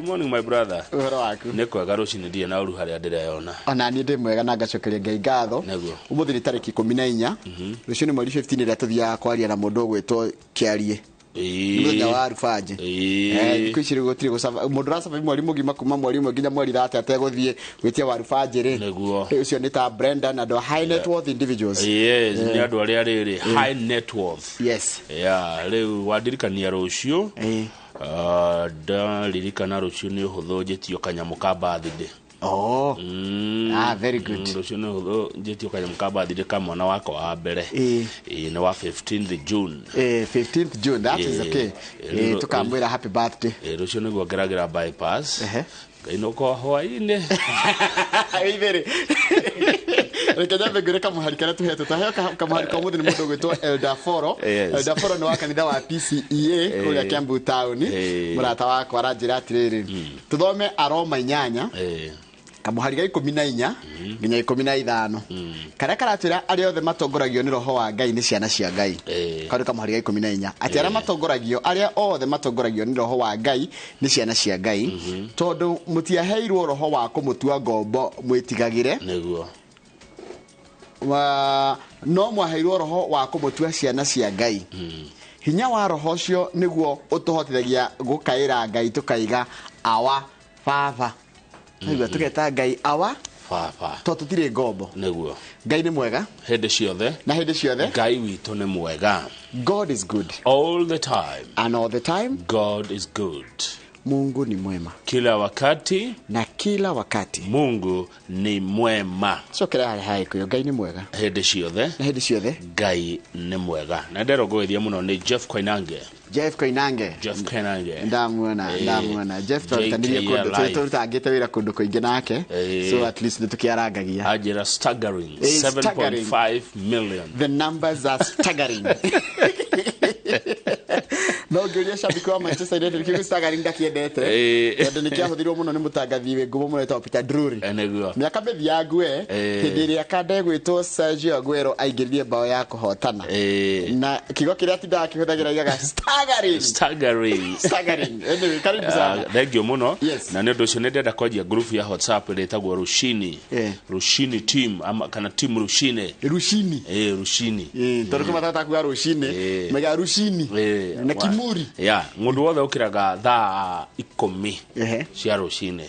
Morning, my brother. Ũhoro waku? Nĩ kwega, rũcinĩ ndirĩ na ũru harĩa ndĩreyona. Ona niĩ ndĩ mwega na ngacokeria Ngai ngatho. Nĩguo. Ũmũthĩ nĩ tarĩki 14, rũciũ nĩ mweri 15, ĩrĩa tũthiaga kwaria na mũndũ ũgwĩtwo Kĩarie. Nĩ mũthenya wa Arubanjĩ. Thikũ ici rĩu gũtirĩ gũcaba mũndũ ũracaba mweri mũgima, kuma mweri ũmwe nginya mweri 30 ategũthiĩ gwĩtia warubanjĩ rĩ. Ũcio nĩ ta Brenda na andũ a high net worth individuals. Yes, nĩ andũ arĩa rĩrĩ high net worth. Yeah, rĩu wandirikania rũciũ. Ah, ndaririkana rũciũ nĩ ũhũthũ njĩtio kanyamũ ka birthday. Oh. Ah, very good. Rũciũ nĩ ũhũthũ njĩtio kanyamũ ka birthday ka mwana wakwa wa mbere. Ĩĩ, nĩ wa 15th June. 15th June, that is okay. Tukamwĩra happy birthday. Ĩĩ, rũciũ nĩguo ngeragĩra bypass. Ngainũka o hwaĩ-inĩ. Itherĩ reke nyambe ngwĩre kamũhari karĩa tũhetwo, twaheo kamũhari ka ũmũthĩ nĩ mũndũ ũgwĩtwo Elder Foro. Elder Foro nĩ wa kanitha wa PCEA kũrĩa Kiambu town. Mũrata wakwa aranjĩra atĩrĩrĩ, tũthome Aroma 8 kamũhari ga 14 nginya 15, karĩa karatwĩra arĩa othe matongoragio nĩ Roho wa Ngai nĩ ciana cia Ngai. Kau nĩ kamũhari ga 14, atĩ arĩa matongoragio, arĩa othe matongoragio nĩ Roho wa Ngai nĩ ciana cia Ngai, tondũ mũtiaheirwo roho wa kũmũtua ngombo mwĩtigagĩre, no mwaheirwo roho wa kũmũtua ciana cia Ngai. Hinya wa roho ũcio nĩguo ũtũhotithagia gũkaĩra Ngai tũkaiga, "Awa, Baba." Aigua, tũgeta Ngai Awa Baba, to tũtirĩ ngombo. Ngai nĩ mwega hĩndĩ ciothe. Na hĩndĩ ciothe. Ngai witũ nĩ mwega. God is good all the time and all the time. God is good. Mungu ni mwema kila wakati na kila wakati. Mungu ni mwema. Cokera harĩa haĩkũyũ, Ngai nĩ mwega hĩndĩ ciothe na hĩndĩ ciothe. Ngai nĩ mwega, na nderongũgĩthia mũno nĩ Jeff Koinange. Jeff Koinange. Jeff Koinange. Ndamuona. Ndamuona Jeff, twarutanirie JKL kũndũ Live. tũrutangĩte wĩra kũndũ kũingĩ nake. So at least nĩ tũkĩarangagia. Anjĩra staggering. Staggering. 7.5 million. The numbers are staggering. No ngĩũria shabiki wa Manchester United, kiugo staggering ndakĩendete, tondũ nĩ kĩahũthĩrirwo mũno nĩ mũtangathi wĩ ngumo mũno wĩtagwo Peter Drury mĩaka mĩthiangu e hĩndĩ ĩrĩa kanda ĩgwĩtwo Sergio Aguero aingĩririe bao ya kũhotana, na kiugo kĩrĩa atindaga akĩhũthagĩra aigaga staggering. Staggering. Staggering. Anyway, karibu sana. Thank you mũno. Yes. Na nĩ ũndũ ũcio nĩ ndĩrenda kwanjia group ya WhatsApp ĩrĩa ĩtagwo Rushini. Rushini team ama, kana team Rushine. Rushini. Rushini. Tondũ kũmatata kuga rũcinĩ, maigaga rucini na kimuri. Ya mũndũ wothe ũkĩraga thaa 10 cia rũcinĩ,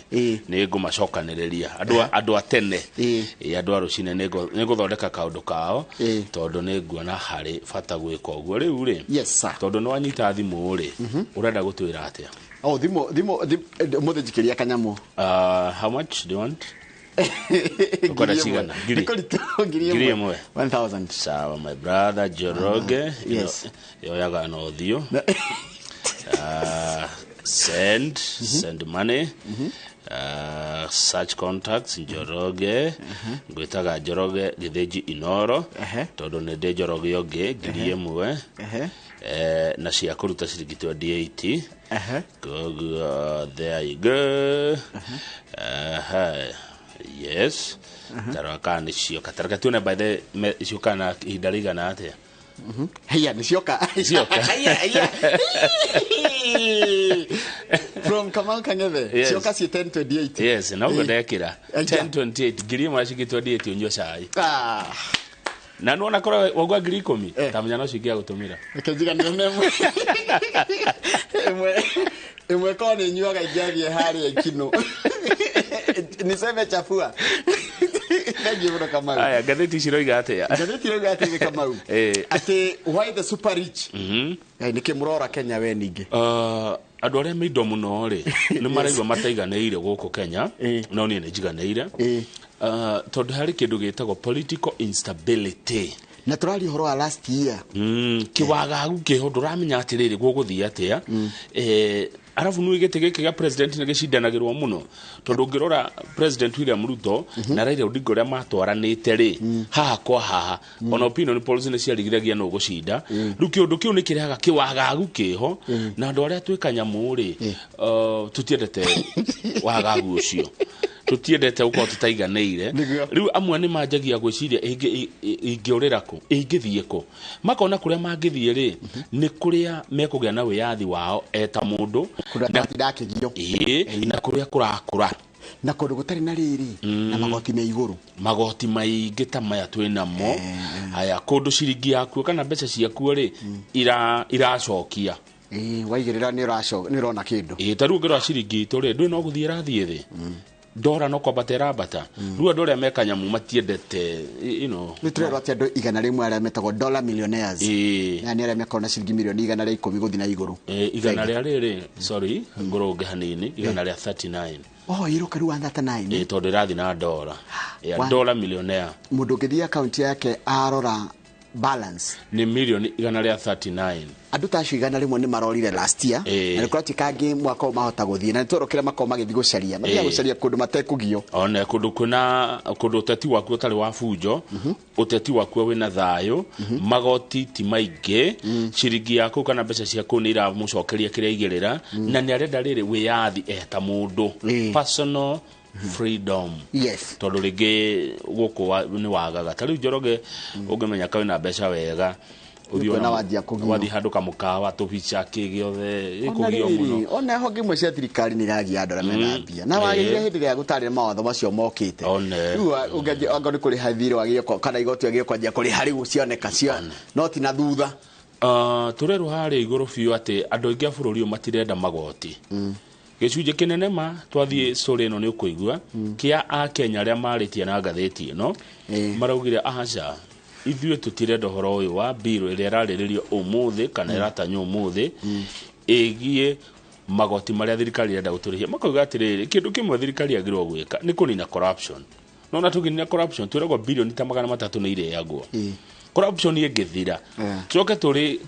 nĩ ngũmacokanĩrĩria andũ a tene. Andũ a rũcinĩ, nĩ ngũthondeka kaũndũ kao, tondũ nĩ nguona harĩ bata gwĩka ũguo rĩu rĩ. Yes sir. Tondũ nĩ wanyita thimũ rĩ, ũrenda gũtwĩra atĩa? Oh, thimũ ũmũthĩ njikĩria kanyamũ. How much do you want? Ũkwenda cigana? Ngiri? Nĩ kũritũ, ngiri Ngiri ĩmwe. ĩmwe. 1000. Sawa, my brother Njoroge. Yes. Yoyaga na ũthiũ. Send money. Search contacts, Njoroge. Ngwĩtaga Njoroge Gĩthĩnji Inoro, tondũ nĩ ndĩ Njoroge ũngĩ. 1000. Na cia kũruta ciringi 28. Koguo there you go. Aha. Yes, tarora kana nĩ cioka. Tareke tuone by the cioka na ihinda rĩigana atĩa. Haya, nĩ cioka. Cioka. Haya, haya. From Kamau Kang'ethe. Yes. Cioka ciĩ 10:28. Yes, na ũguo ndekĩra. Aija. 10:28, 1000 na ciringi 28, ũnyue cai. Ah, Na nĩwona korwo waugua 10,000, tamenya no cingĩa gũtũmĩra. Reke njiganĩre na ĩmwe. Ĩmwe ĩmwe korwo nĩ nyuaga ingĩathiĩ harĩa ikinũ. Niseme chafua. Thank you mũno, Kamau. Aya, ngathĩti ici iroiga atĩa? Ngathĩti ĩrauga atĩrĩrĩ, Kamau, atĩ why the super rich. Ngai, nĩkĩ mũrora Kenya we ningĩ? Andũ arĩa me indo mũno rĩ, nĩ maraigua mataiganĩire gũkũ Kenya. No niĩ nĩ njiganĩire. Tondũ harĩ kĩndũ gĩtagwo political instability. Na tũraria ũhoro wa last year. Kĩwagagu kĩho, ndũramenya atĩrĩrĩ gũgũthiĩ atĩa. Arabu nĩ gĩtĩ gĩkĩ gĩa president nĩ gĩcindanagĩrwo mũno, tondũ ũngĩrora President William Ruto na Raila Odinga ũrĩa matwaranĩte rĩ, haha kwa haha, ona opinion polls nĩ ciarigithagia nũ gũcinda. Rĩu kĩũndũ kĩu nĩ kĩrehaga kĩwagagu kĩho, na andũ arĩa twĩ kanyamũ rĩ, tũtiendete wagagu ũcio. Tũtiendete gũkorwo tũtaiganĩire. Nĩguo. Rĩu amwe nĩ manjagia gwĩciria ingĩũrĩra kũ, ingĩthiĩ kũ, makona kũrĩa mangĩthiĩ rĩ nĩ kũrĩa mekũgĩa na wĩyathi wao eta mũndũ. Kũndũ na atindakĩgio. Ĩĩ, na kũrĩa kũrakũra. Na kũndũ gũtarĩ na rĩrĩ na magoti me igũrũ. Magoti maingĩ ta maya twĩ namo haya, kũndũ ciringi yakuo kana mbeca ciakuo rĩ iracokia. Ĩĩ, waigĩrĩra nĩ ũrona kĩndũ. Ĩĩ, ta rĩu ũngĩrora ciringi itũ rĩ, ndũĩ no gũthiĩ ĩrathiĩ thĩ, ndora no kwambata ĩrambata. Rĩu andũ arĩa mekanyamu matiendete you know. Nĩ tũrerwo atĩ andũ 100 arĩa metagwo dollar millionaires, na nĩ arĩa mekorwo na ciringi mirioni 110 gũthiĩ na igũrũ. Igana rĩa rĩrĩ, sorry, ngũrũnge hanini, 139. Oh, ĩroka rĩu 139. Ĩĩ, tondũ ĩrathiĩ na ndora ya dollar millionaire. Mũndũ ũngĩthiĩ akaunti yake arora balance nĩ mirioni 139. Andũ ta acio 100 nĩ marorire last year, na nĩ kũratuĩka angĩ mwaka ũyũ mahota gũthiĩ, na nĩ twerwo kĩrĩa makorwo magĩthiĩ gũcaria, mathiaga gũcaria kũndũ matekũgio. One kũndũ kwĩna kũndũ ũteti wakuo ũtarĩ wa bunjo, ũteti wakuo wĩna thayũ, magoti ti maingĩ, ciringi yaku kana mbeca ciaku nĩ iramũcokeria kĩrĩa aigĩrĩra, na nĩ arenda rĩrĩ wĩyathi eta mũndũ, personal freedom. Tondũ rĩngĩ gũkũ nĩ wagaga. Ta rĩu Njoroge, ũngĩmenya ka wĩna mbeca wega, ũthiĩ Nĩkuona ona wanjia kũgio. Wathiĩ handũ kamũkawa, tũbica, kĩ gĩothe, Ona ĩkũgio rĩrĩ, mũno. ona honge imwe cia thirikari nĩ iragia andũ arĩa mena mbia. Na wagĩrĩire hĩndĩ ĩrĩa gũtarĩ na mawatho macio mokĩte. Rĩu ũngĩanjia, angorwo nĩ kũrĩha thirĩ wagĩrĩire kana igoti wagĩrĩire kwanjia kũrĩha rĩu cioneka cio, no ti na thutha. Tũrerwo harĩa igũrũ biũ atĩ andũ aingĩ a bũrũri ũyũ matirenda magoti. Gĩcunjĩ kĩnene ma twathiĩ story ĩno nĩ ũkũigua kĩa Akenya arĩa marĩtie na ngathĩti ĩno, maraugire aca, ithuĩ tũtirenda ũhoro ũyũ wa bill ĩrĩa ĩrarĩrĩrio ũmũthĩ kana ĩratanywo ũmũthĩ ĩgiĩ magoti marĩa thirikari ĩrenda gũtũrĩhia. Makauga atĩrĩrĩ, kĩndũ kĩmwe thirikari yagĩrĩirwo gwĩka nĩ kũnina corruption. No na tũngĩnina corruption twĩragwo bilioni ta 300 nĩ irĩagwo. Corruption ĩngĩthira, tũcoke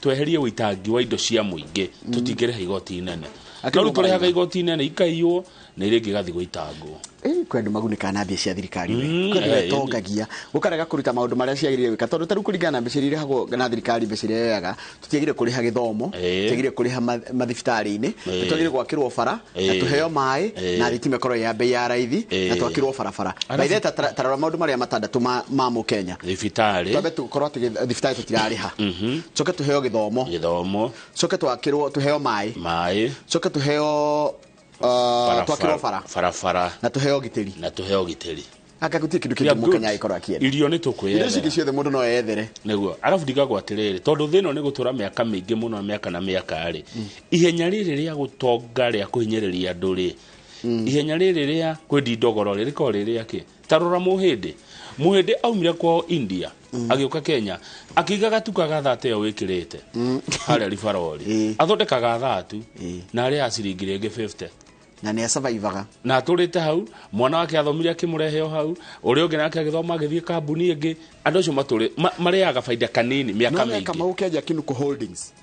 tweherie ũitangi wa indo cia mũingĩ, tũtingĩrĩha igoti inene. Akĩrĩ No rĩu mũmaraiga. tũrĩhaga igoti inene ikaiywo na iria ingĩ igathiĩ gũitangwo. Kwĩ andũ magunĩkaga na mbia cia thirikari we. Kwĩ andũ metongagia gũkarega kũruta maũndũ marĩa ciagĩrĩire gwĩka, tondũ ta rĩu kũringana na mbeca iria irĩhagwo na thirikari, mbeca iria yoyaga, tũtiagĩrĩire kũrĩha gĩthomo, tũtiagĩrĩire kũrĩha mathibitarĩ-inĩ, tũtiagĩrĩire gwakĩrwo bara, na tũheo maĩ, na thitima ĩkorwo ya bei ya raithi, na twakĩrwo barabara. Arabu By the way, ta rora maũndũ marĩa matandatũ ma Mũkenya. Thibitarĩ. Twambe tũkorwo atĩ thibitarĩ tũtirarĩha. Tũcoke tũheo gĩthomo. Gĩthomo. Tũcoke twakĩrwo, tũheo maĩ. Maĩ. Tũcoke tũheo, twakĩrwo bara. Barabara. Na tũheo ũgitĩri. Na tũheo ũgitĩri. Anga gũtirĩ kĩndũ kĩngĩ We are good. Mũkenya agĩkorwo akĩenda. Irio nĩ tũkwĩyethera. Irio ici ingĩ ciothe mũndũ no eyethere. Nĩguo. Arabu ndigagwo atĩrĩrĩ, tondũ thĩ ĩno nĩ gũtũra mĩaka mĩingĩ mũno, mĩaka na mĩaka rĩ. Ihenya rĩrĩ rĩa gũtonga rĩa kũhinyĩrĩria andũ rĩ. Ihenya rĩrĩ rĩa kwendia ndogoro rĩ, rĩkoragwo rĩ rĩa kĩ? Ta rora Mũhĩndĩ. Mũhĩndĩ aumire kwao India, agĩũka Kenya, akĩiga gatuka ga thata ĩyo wĩkĩrĩte. Harĩa Ribarori. Athondekaga thatu, na arĩhaga ciringi rĩngĩ 50. Na nĩ asurvivaga. Na atũrĩte hau, mwana wake athomire akĩmũrehe o hau, ũrĩa ũngĩ nake agĩthoma agĩthiĩ kambuni ĩngĩ. Andũ acio marĩaga baida kanini mĩaka No mĩingĩ. Kamau kĩanjia Kinuku Holdings.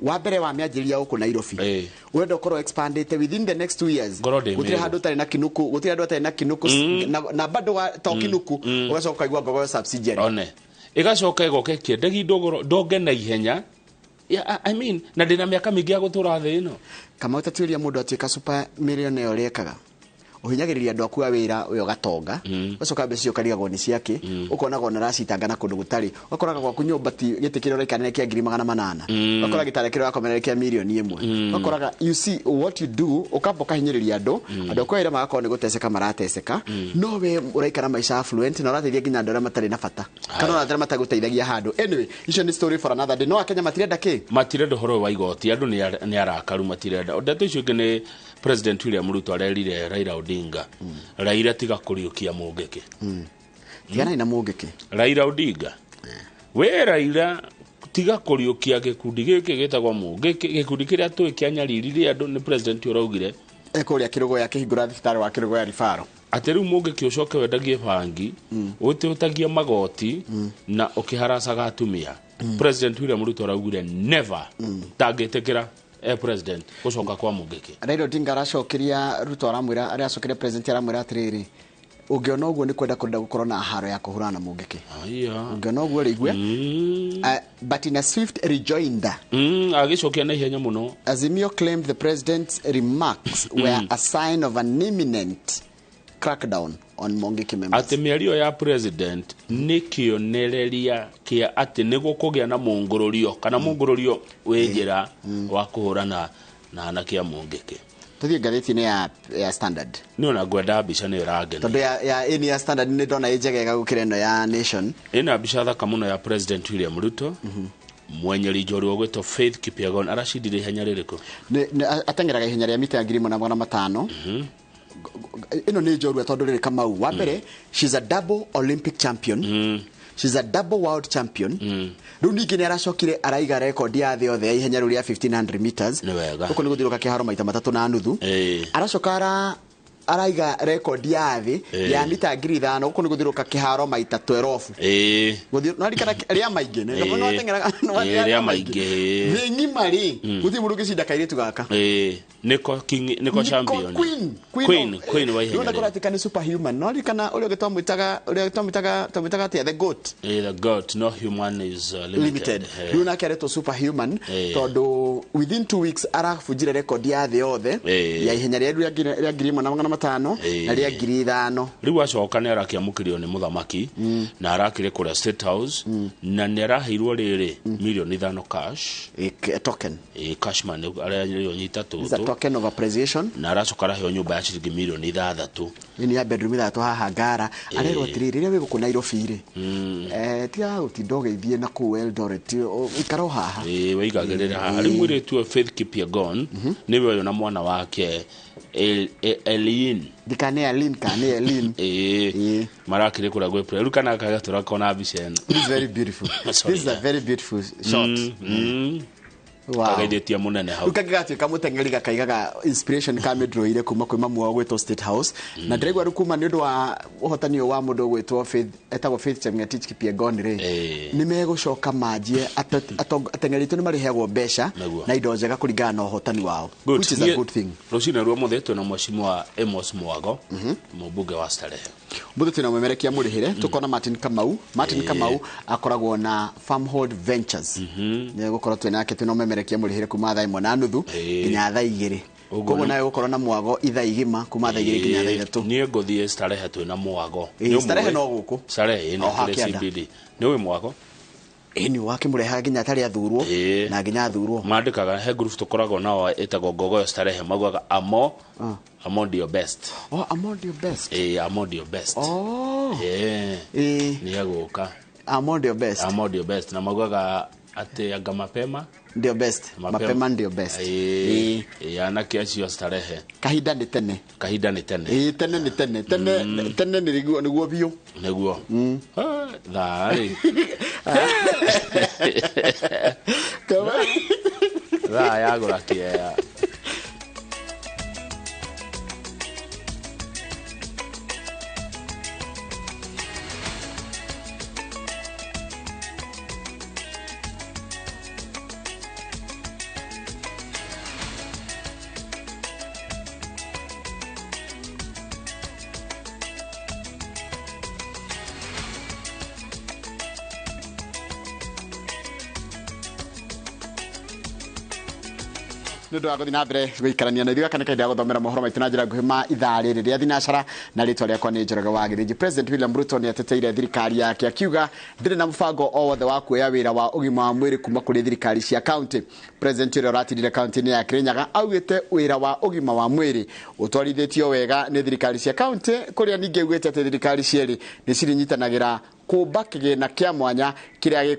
Wa mbere wa mĩanjĩrĩria gũkũ Nairobi. Ũrenda ũkorwo expandĩte within the next 2 years. Ngorwo ndĩ Gũtirĩ Meru. handũ ũtarĩ na Kinuku, gũtirĩ handũ ũtarĩ na Kinuku, na bado wa, to Kinuku, ũgacoka ũkaigua Ngogoyo subsidiary. One. Ĩgacoka ĩgoka ĩkĩendagia ndogoro, ndonge na ihenya. Yeah, I mean, na ndĩna mĩaka mĩingĩ ya gũtũra thĩ ĩno. Kamau, ta tuĩria mũndũ atuĩka super millionaire ũrĩa ekaga. Ũhinyagĩrĩria andũ aku a wĩra we ũgatonga. Ũgacoka mbeca icio ũkarigagwo nĩ ciake. Ũkonaga ona aracitanga na kũndũ gũtarĩ. Ũgakoraga gwaku nyũmba ti gĩtĩ kĩrĩa ũraikarĩra kĩa ngiri magana manana. Ũgakora gĩtanda kĩrĩa ũrakomerera kĩa mirioni ĩmwe. Ũgakoraga, you see what you do, ũkamba ũkahinyĩrĩria andũ. Andũ aku a wĩra magakorwo nĩ gũteceka marateceka. No we ũraikara maica affluent na ũrateithia nginya andũ arĩa matarĩ na bata. Kana ona arĩa matagũteithagia handũ. Anyway, icio nĩ story for another day. No Akenya matirenda kĩ? Matirenda ũhoro ũyũ wa igoti. Andũ nĩ arakaru matirenda. Ndeto icio ingĩ nĩ President William Ruto arerire Raila Odinga. Raila tiga kũriũkia Mũngĩkĩ. Tiganai na Mũngĩkĩ. Raila Odinga. We Raila tiga kũriũkia gĩkundi gĩkĩ gĩtagwo Mũngĩkĩ, gĩkundi kĩrĩa tũĩ kĩa nyariri andũ nĩ president ũraugire. Ekũrĩa Kĩrũgũya akĩhingũra thibitarĩ wa Kĩrũgũya Rifaro. Atĩ rĩu Mũngĩkĩ ũcoke wendagie bangi, ũtĩũtagie magoti, na ũkĩharacaga atumia. President William Ruto araugire never. Ndangĩtĩkĩra president gũcoka kwa Mũngĩkĩ. Raila Odinga aracokeria Ruto aramwĩra, aracokeria president aramwĩra atĩrĩrĩ, ũngĩona ũguo nĩ kwenda kwenda gũkorwo na haro ya kũhũrana na Mũngĩkĩ. Ũngĩona ũguo rĩ, igue. But in a swift rejoinder. Agĩcokia na ihenya mũno. Azimio claimed the president's remarks were a sign of an imminent crackdown on Mungiki members. Atĩ mĩario ya president nĩ kĩonereria kĩa atĩ nĩ gũkũgĩa na mũngũrũrio kana mũngũrũrio wĩ njĩra wa kũhũrana na anake a Mungiki. Tuthiĩ ngathĩti-inĩ ya Standard. Nĩ ona ngwenda mbica nĩ ĩrangenia. Tondũ ya ĩni ya Standard nĩ ndona ĩ njegega gũkĩra ĩno ya Nation. Ĩna mbica thaka mũno ya President William Ruto. Mwenyeri njorua ũgwĩtwo Faith Kipyegon aracindire ihenya rĩrĩkũ? Ateng'eraga ihenya rĩa mita 1500. Ĩno nĩ njorua tondũ rĩrĩ Kamau. Wa mbere, she's a double Olympic champion. She's a double world champion. Rĩu ningĩ nĩ aracokire araiga record ya thĩ yothe ya ihenya rĩu rĩa 1500 meters. Gũkũ nĩ gũthiũrũrũka kĩharo maita 3.5. Aracoka araiga record ya thĩ ya mita 5000. Gũkũ nĩ gũthiũrũrũka kĩharo maita 12. No rikana rĩa maingĩ rĩa maingĩ. Thĩ ng'ima rĩ gũtirĩ mũndũ ũngĩcinda kairĩtu gaka. Nĩko king, nĩko champion. Queen wa ihenya. Rĩu kũratika nĩ superhuman. No rikana ũrĩa ũngĩ twamwĩtaga atĩa, the goat. The goat, no human is limited. Rĩu nake aretwo superhuman tondũ within 2 weeks arabunjire record ya thĩ yothe ya ihenya rĩa 1500 na rĩa 5000. Rĩu acoka nĩ arakĩamũkĩrio nĩ mũthamaki na arakĩrĩ kũrĩa State House na nĩ araheirwo rĩrĩ milioni 5 cash. Token. Cash man arĩa nyita tũtũ. Token of appreciation. Na aracoka araheo nyũmba ya ciringi milioni 6. Nĩ ya bedroom 3 haha Ngara. Arerwo atĩrĩrĩ, rĩrĩa wĩ gũkũ Nairobi rĩ, tiga gũtinda ũgĩthiĩ na kũu Eldoret, ikara o haha. Wĩigagĩrĩra haha. Rĩu mũirĩtu ũyũ Faith Kipyegon nĩwe ũyũ na mwana wake Elin. Ndikane Elin kana Elin. Marakĩrĩ kũrĩa gwĩ rĩu kana kagatũra kona mbica ĩno. This is very beautiful. This is a very beautiful shot. Wow. Kagaithĩtie mũnene hau. Rĩu kangĩgatuĩka mũteng'eri gakaigaga inspiration ka mĩndũire kuma kwĩ mamu wao gwĩtwo State House. Na ndĩraigua rĩu kuma nĩ ũndũ wa ũhotani ũyũ wa mũndũ ũgwĩtwo Faith, etagwo Faith Chepngetich Kipyegon rĩ, nĩ megũcoka manjie ateng'eri aitũ nĩ marĩheagwo mbeca na indo njega kũringana na ũhotani wao, which is a good thing. Rũcinĩ rwa mũthĩ twĩna mheshimiwa Amos Mwago, mũmbunge wa Starehe. Mũthĩ twĩna mwemerekia mũrĩhĩre, tũkona Martin Kamau. Martin Kamau akoragwo na Farmhold Ventures. Nĩ gũkorwo twĩ nake twĩna mwemerekia mũrĩhĩre kuma thaa 1:30 nginya thaa 2. Koguo nawe gũkorwo na Mwago ithaa igima kuma thaa 2 nginya thaa 3. Niĩ ngũthiĩ Starehe twĩna Mwago. Starehe no gũkũ. Starehe ĩno kũrĩ CBD. Nĩ ũĩ Mwago? Nĩ wakĩmũrehaga nginya atarĩ athurwo na nginya athurwo. Mandĩkaga he group tũkoragwo nao ĩtagwo Ngogoyo Starehe, maugaga amo amo ndio best. Oh, amo ndio best. Amo ndio best. Oh. Nĩ egũka. Amo ndio best. Amo ndio best na maugaga atĩ anga mapema ndio best. Mapema ndio best. Anake acio Starehe. Kahinda nĩ tene. Kahinda nĩ tene. Tene nĩ tene. Tene nĩ nĩguo biũ. Nĩguo. Thaa rĩ. Thaa yagũra kĩea. Nĩ ũndũ wa gũthiĩ na mbere gũikarania na ithuĩ gaka nĩ kahinda ga gũthomera mohoro maitũ na njĩra nguhĩ ma ithaa rĩrĩ rĩa thinacara na rĩtwa rĩakwa nĩ Njoroge wa Gĩthĩnji. President William Ruto nĩ ateteire thirikari yake akiuga ndĩrĩ na mũbango o wothe wa kuoya wĩra wa ũgima wa mwĩrĩ kuma kũrĩ thirikari cia county. President ũrĩa ũratindire county-inĩ ya Kirinyaga augĩte wĩra wa ũgima wa mwĩrĩ ũtwarithĩtio wega nĩ thirikari cia county, kũrĩa ningĩ augĩte atĩ thirikari cierĩ nĩ cirinyitanagĩra kũmba kĩgĩna kĩa mwanya kĩrĩa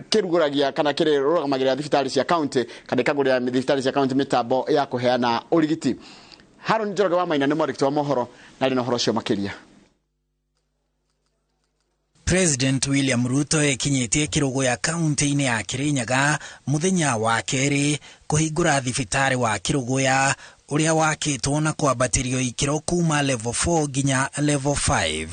kĩrugũragia kana kĩrũgamagĩrĩra thibitarĩ cia county kana ikagũrĩra thibitarĩ cia county mĩtambo ya kũheana ũrigiti. Haron Njoroge wa Maina nĩ mwandĩki wa mohoro na arĩ na ũhoro ũcio makĩria. President William Ruto ekinyĩtie Kĩrũgũya kaunti-inĩ ya Kirinyaga mũthenya wa kerĩ kũhingũra thibitarĩ wa Kĩrũgũya ũrĩa wakĩtwo na kwambatĩrio ikĩro kuma level 4 nginya level 5.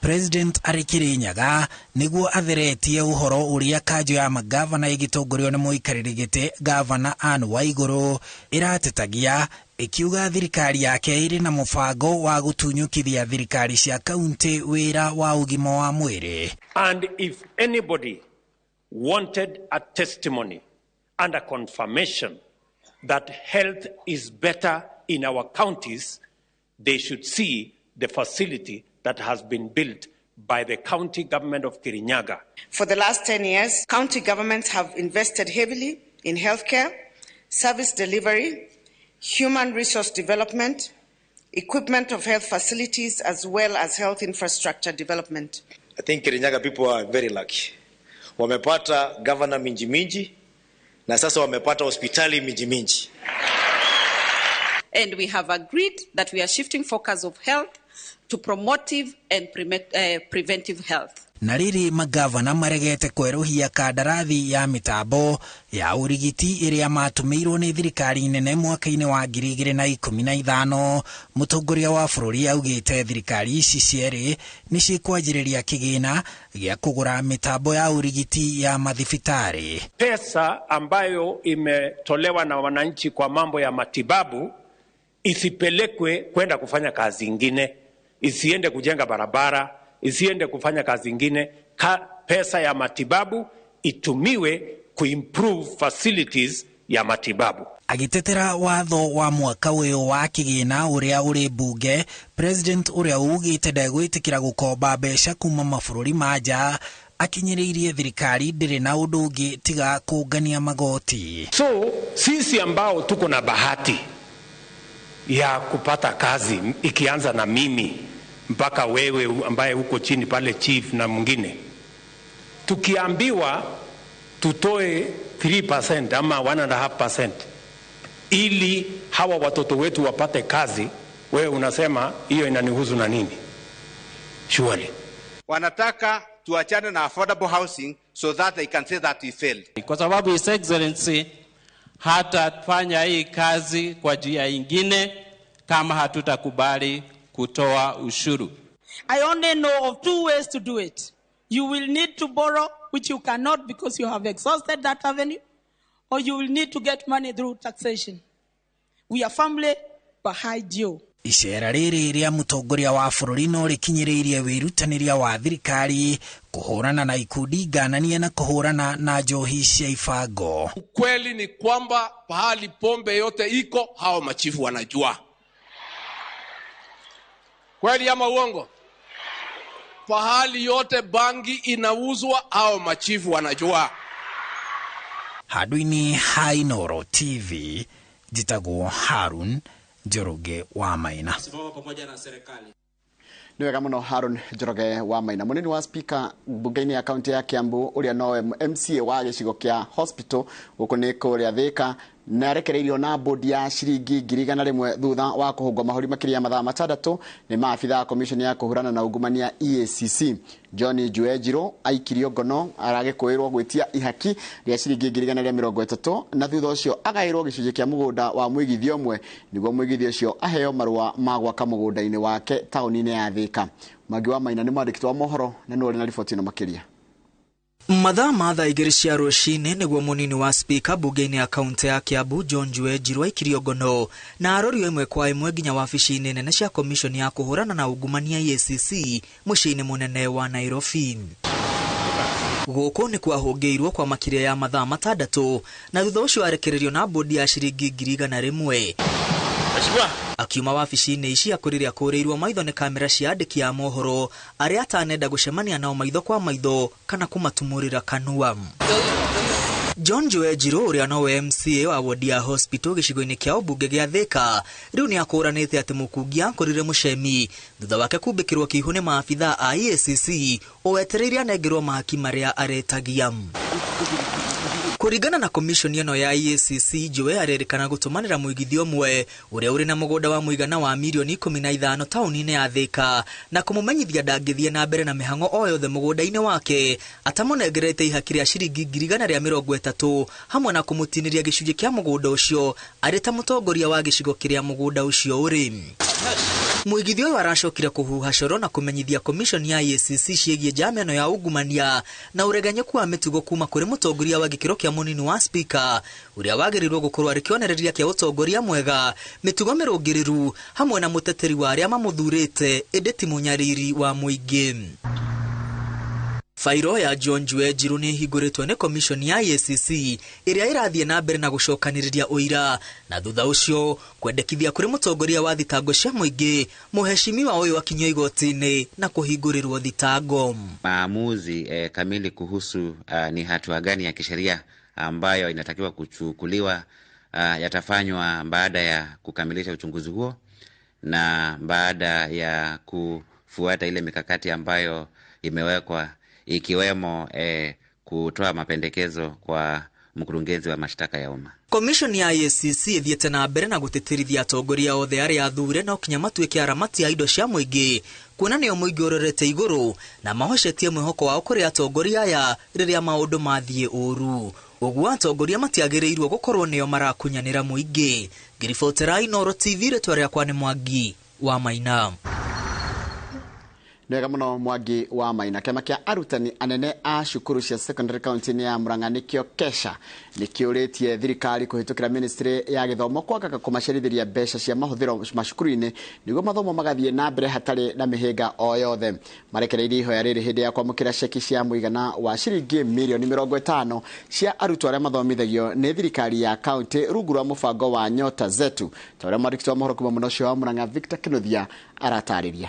President arĩ Kirinyaga nĩguo atheretie ũhoro ũrĩa kanjũ ya magavana ĩgĩtongorio nĩ mũikarĩri gĩtĩ Gavana Anne Waigũrũ ĩratetagia ĩkiuga thirikari yake ĩrĩ na mũbango wa gũtunyũkithia thirikari cia kaunti wĩra wa ũgima wa mwĩrĩ. And if anybody wanted a testimony and a confirmation that health is better in our counties, they should see the facility that has been built by the county government of Kirinyaga. For the last 10 years, county governments have invested heavily in healthcare, service delivery, human resource development, equipment of health facilities, as well as health infrastructure development. I think Kirinyaga people are very lucky. Wamepata governor minji minji, na sasa wamepata hospitali minji minji. And we have agreed that we are shifting focus of health to promotive and preventive health. Na rĩrĩ magavana maregete kwerũhia kandarathi ya mĩtambo ya ũrigiti ĩrĩa matũmĩirwo nĩ thirikari nene mwaka-inĩ wa 2015, mũtongoria wa bũrũri augĩte thirikari ici cierĩ nĩ cikwanjĩrĩria kĩgĩna gĩa kũgũra mĩtambo ya ũrigiti ya mathibitarĩ. Pesa ambayo imetolewa na wananchi kwa mambo ya matibabu isipelekwe kwenda kufanya kazi ingine, isiende kujenga barabara, isiende kufanya kazi ingine. Pesa ya matibabu itumiwe kuimprove facilities ya matibabu. Agitetera watho wa mwaka ũyũ wa kĩgĩna ũrĩa ũrĩ mbunge, president ũrĩa ugĩte ndegwĩtĩkĩra gũkomba mbeca kuma mabũrũri ma nja akinyĩrĩirie thirikari ndĩrĩ na ũndũ ũngĩ tiga kũngania magoti. So sisi ambao tuko na bahati ya kupata kazi, ikianza na mimi mpaka wewe ambaye uko chini pale chief na mwingine, tukiambiwa tutoe 3% ama 1.5% ili hawa watoto wetu wapate kazi, wewe unasema hiyo inanihusu na nini? Surely wanataka tuachane na affordable housing so that they can say that we failed. Kwa sababu His Excellency hatafanya hii kazi kwa njia ingine kama hatutakubali kutoa ushuru. I only know of two ways to do it. You will need to borrow, which you cannot because you have exhausted that avenue, or you will need to get money through taxation. We are firmly behind you. Icera rĩrĩ rĩa mũtongoria wa bũrũri no rĩkinyĩrĩirie wĩrutanĩria wa thirikari kũhũrana na ikundi ngananie na kũhũrana na njohi cia ibango. Ukweli ni kwamba pahali pombe yote iko, hao machifu wanajua. Kweli ama uongo? Pahali yote bangi inauzwa, hao machifu wanajua. Handũ-inĩ ha Inooro TV, njĩtagwo Harun Njoroge wa Maina. Nĩ wega mũno Harun Njoroge wa Maina. Mũnini wa speaker mbunge-inĩ ya kaunti ya Kiambu ũrĩa nowe MCA wa gĩcigo kĩa hospital gũkũ nĩ kũrĩa Thika na arekereirio na bodi ya ciringi 100,000 thutha wa kũhũngwo mahũri makĩria ya mathaa 6 nĩ maabitha a commission ya kũhũrana na ungumania EACC. John Njuenjiro aikirio ngono aragĩkũĩrwo gwĩtia ihaki rĩa ciringi 130,000 na thutha ũcio agaĩrwo gĩcunjĩ kĩa mũgũnda wa mũigithia ũmwe nĩguo mũigithia ũcio aheo marũa ma gwaka mũgũnda-inĩ wake taũni-inĩ ya Thika. Mwangi wa Maina nĩ mwandĩki wa mohoro na nĩwe ũrĩ na riboti ĩno makĩria. Mathaa ma thaa 2 cia rũcinĩ nĩguo mũnini wa speaker mbunge-inĩ ya kaunti ya Kiambu John Njuenjiro aikirio ngono na arorio ĩmwe kwa ĩmwe nginya wabici-inĩ nene cia commission ya kũhũrana na ungumania EACC mũciĩ-inĩ mũnene wa Nairobi. Gũkũ nĩ kwahũngĩirwo kwa makĩria ya mathaa 6 na thutha ũcio arekererio na bodi ya ciringi 100,000. Akiuma wabici-inĩ ici akũrĩrĩa kũrĩirwo maitho nĩ kamera cia andĩki a mohoro arĩa atanenda gũcemania nao maitho kwa maitho kana kũmatumũrĩra kanua. John Njuenjiro ũrĩa nowe MCA wa wodi ya hospital gĩcigo-inĩ kĩa ũmbunge gĩa Thika rĩu nĩ akũranĩte atĩ mũkungia akorire mũcemi thutha wake kumbĩkĩrwo kĩihũ nĩ maabitha a EACC ũwetereire anengerwo mahaki marĩa aretagia. Kũringana na commission ĩno ya EACC, Njue arerĩkana gũtũmanĩra mũigithia ũmwe ũrĩa ũrĩ na mũgũnda wa mũigana wa mirioni 15 taũni-inĩ ya Thika na kũmũmenyithia ndangĩthiĩ na mbere na mĩhang'o o yothe mũgũnda-inĩ wake atamũnengerete ihaki rĩa ciringi 130,000 hamwe na kũmũtinĩria gĩcunjĩ kĩa mũgũnda ũcio arĩ ta mũtongoria wa gĩcigo kĩrĩa mũgũnda ũcio ũrĩ. Mũigithia ũyũ aracokire kũhuha coro na kũmenyithia commission ya EACC ciĩgiĩ njama ĩno ya ungumania na ũregenyũku wa mĩtugo kuma kũrĩ mũtongoria wa gĩkĩro kĩa mũnini wa speaker ũrĩa wagĩrĩirwo gũkorwo arĩ kĩonereria kĩa ũtongoria mwega, mĩtugo mĩrũngĩrĩru hamwe na mũteteri wa arĩa mamũthurĩte ĩndĩ ti mũnyariri wa mũingĩ. Fairo ya John Njue Njiru nĩ ĩhingũrĩtwo nĩ komishoni ya EACC ĩrĩa ĩrathiĩ na mbere na gũcokanĩrĩria ũira na thutha ũcio kwendekithia kũrĩ mũtongoria wa thitango cia mũingĩ mũheshimiwa ũyũ akinyio igoti-inĩ na kũhingũrĩrwo thitango. Maamuzi kamili kuhusu ni hatua gani ya kisheria ambayo inatakiwa kuchukuliwa yatafanywa baada ya kukamilisha uchunguzi huo na baada ya kufuata ile mikakati ambayo imewekwa ikiwemo kutoa mapendekezo kwa mkurugenzi wa mashtaka ya umma. Komishoni ya EACC ĩthiĩte na mbere na gũtĩtĩrithia atongoria othe arĩa athure no kinya matuĩke aramati a indo cia mũingĩ kuona nĩo mũingĩ ũrorete igũrũ na mahocetie mwĩhoko wao kũrĩ atongoria aya rĩrĩa maũndũ mathiĩ ũru. Ũguo atongoria matiagĩrĩirwo gũkorwo nĩo marakunyanĩra mũingĩ. Ngĩribotera Inooro TV, rĩtwa rĩakwa nĩ Mwangi wa Maina. Nĩ wega mũno Mwangi wa Maina. Kĩama kĩa arutani anene a cukuru cia secondary county-inĩ ya Murang'a nĩkĩo KESHA nĩkĩũrĩtie thirikari kũhĩtũkĩra ministry ya gĩthomo kwaga kũmacerithĩria mbeca cia mahũthĩro macukuru-inĩ nĩguo mathomo magathiĩ na mbere hatarĩ na mĩhĩnga o yothe. Marekereirie ihoya rĩrĩ hĩndĩ ya kwamũkĩra ceki cia mũigana wa ciringi mirioni 50 cia arutwo arĩa mathomithagio nĩ thirikari ya county rungu rwa mũbango wa Nyota Zetu, ta ũrĩa mwandĩki wa mohoro kuma mũno ũcio wa Murang'a Victor Kinuthia aratarĩria.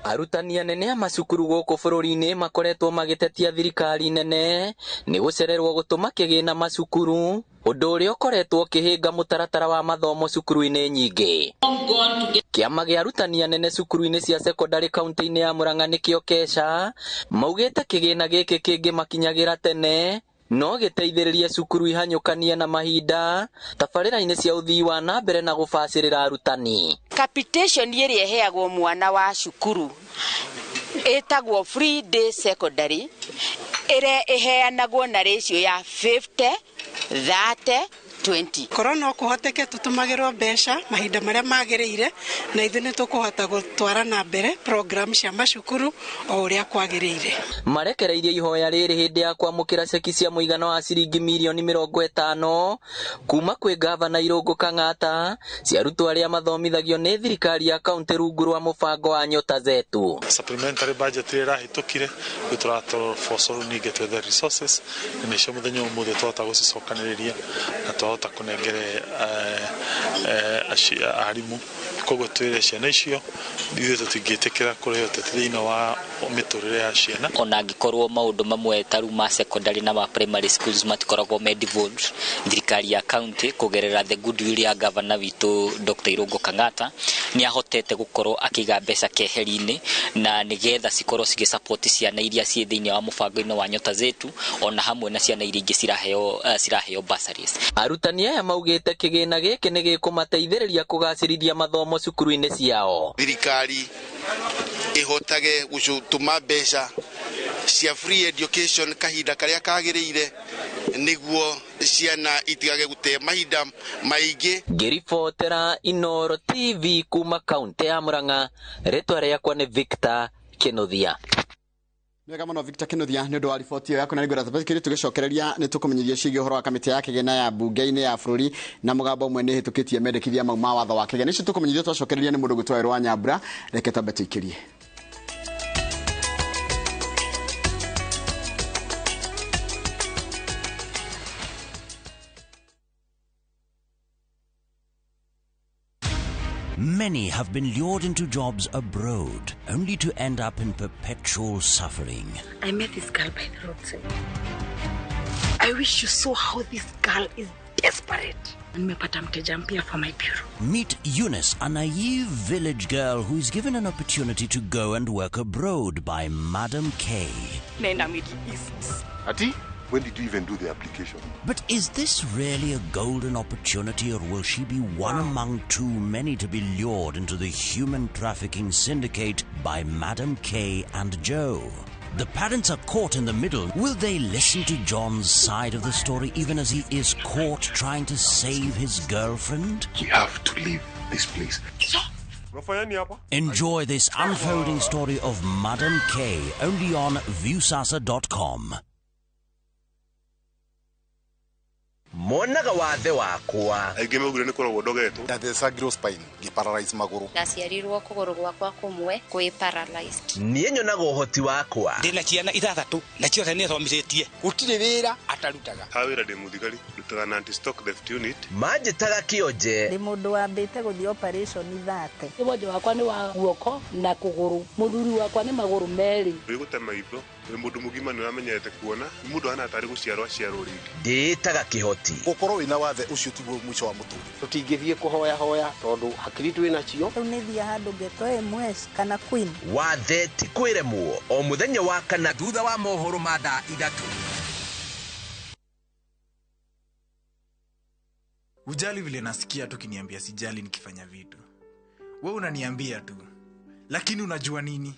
Arutani anene a macukuru gũkũ bũrũri-inĩ makoretwo magĩtetia thirikari nene nĩ gũcererwo gũtũma kĩgĩna macukuru, ũndũ ũrĩa ũkoretwo ũkĩhĩnga mũtaratara wa mathomo cukuru-inĩ nyingĩ. Kĩama gĩa arutani anene cukuru-inĩ cia secondary kaunti-inĩ ya Murang'a nĩkĩo KESHA maugĩte kĩgĩna gĩkĩ kĩngĩmakinyagĩra tene no gĩteithĩrĩrie cukuru ihanyũkanie na mahinda tabarĩra-inĩ cia ũthii wa na mbere na gũbacĩrĩra arutani. Capitation ĩrĩa ĩheagwo mwana wa cukuru ĩtagwo free day secondary ĩrĩa ĩheanagwo na ratio ya 50 30 20. Korwo no kũhoteke tũtũmagĩrwo mbeca mahinda marĩa magĩrĩire na ithuĩ nĩ tũkũhota gũtwara na mbere program cia macukuru o ũrĩa kwagĩrĩire. Marekereirie ihoya rĩrĩ hĩndĩ ya kwamũkĩra ceki cia mũigana wa ciringi mirioni 50 kuma kwĩ gavana Irũngũ Kang'ata cia arutwo arĩa mathomithagio nĩ thirikari ya kaunti rungu rwa mũbango wa Nyota Zetu. Supplementary budget ĩrĩa ĩrahĩtũkire rĩu tũratũboco ningĩ twethe resources na nĩcio mũthenya ũmũthĩ twahota gũcicokanĩrĩria na twahota kũnengere arimũ. Koguo twĩre ciana icio ithuĩ tũtingĩtĩkĩra kũrĩha ũteti thĩinĩ wa mĩtũrĩre ya ciana. Ona angĩkorwo maũndũ mamwe ta rĩu ma secondary na ma primary schools matikoragwo me devolved, thirikari ya county kũgerera the goodwill ya governor witũ Dr. Irũngũ Kang'ata nĩ ahotete gũkorwo akĩiga mbeca keheri-inĩ na nĩgetha cikorwo cigĩsupport ciana iria ciĩ thĩinĩ wa mũbango-inĩ wa Nyota Zetu ona hamwe na ciana iria ingĩ ciraheo bursaries. Arutani aya maugĩte kĩgĩna gĩkĩ nĩ gĩkũmateithĩrĩria kũgacĩrithia mathomo cukuru-inĩ ciao. Thirikari ĩhotage gũtũma mbeca cia free education kahinda karĩa kagĩrĩire nĩguo ciana itigage gũte mahinda maingĩ. Ngĩribotera Inooro TV kuma kaunti ya Murang'a, rĩtwa rĩakwa nĩ Victor Kinuthia. Wega mũno Victor Kinuthia nĩ ũndũ wa riboti ĩyo yaku, na nĩngwenda tũbacĩkĩrie tũgĩcokereria nĩ tũkũmenyithia ciĩgiĩ ũhoro wa kamĩtĩ ya kĩgĩna ya mbunge-inĩ ya bũrũri na mũgambo ũmwe nĩ ĩhĩtũkĩtie mendekithia mau ma watho wa kĩgĩna. Icio tũkũmenyithia twacokereria nĩ mũndũ ũgwĩtwo Werũ wa Nyambura. Reke twambe tũikĩrie. Many have been lured into jobs abroad, only to end up in perpetual suffering. I met this girl by the roadside. I wish you saw how this girl is desperate. Nimepata mteja mpya for my bureau. Meet Eunice, a naive village girl who is given an opportunity to go and work abroad by Madam K. Nenda Middle East. Ati? When did you even do the application? But is this really a golden opportunity, or will she be one among too many to be lured into the human trafficking syndicate by Madam K and Joe? The parents are caught in the middle. Will they listen to John's side of the story even as he is caught trying to save his girlfriend? We have to leave this place. Enjoy this unfolding story of Madam K only on Viusasa.com. Monaga wathe wakwa. Aingĩ maugire nĩ kũrogwo ndogetwo. Ndathecagirwo spine ngĩparalyze magũrũ. Ndaciarirwo kũgũrũ gwakwa kũmwe kwĩ paralyzed. Niĩ nyonaga ũhoti wakwa. Ndĩna ciana 6 na ciothe nĩ thomithĩtie. Gũtirĩ wĩra atarutaga. Ha wĩra ndĩ mũthigari, ndutaga na anti stock theft unit. Manjĩtaga kĩonje. Ndĩ mũndũ wambĩte gũthiĩ operation 30. Wonje wakwa nĩ wa guoko na kũgũrũ. Mũthuri wakwa nĩ magũrũ merĩ. Wĩ gũte maitho, wĩ mũndũ mũgima nĩ ũramenyerete kuona, nĩ mũndũ ahana tarĩ gũciarwo aciarwo rĩngĩ. Ndĩĩtaga kĩhoti. Gũkorwo wĩna wathe ũcio tiguo mũico wa mũtũrĩre. Tũtingĩthiĩ kũhoya hoya tondũ hakiri twĩ nacio. Rĩu nĩ thiĩ handũ ngetwo MS kana Queen. Wathe ti kwĩremwo o mũthenya wa kana thutha wa mohoro ma thaa 3. Ujali vile nasikia tu kiniambia sijali nikifanya vitu. Wewe unaniambia tu. Lakini unajua nini?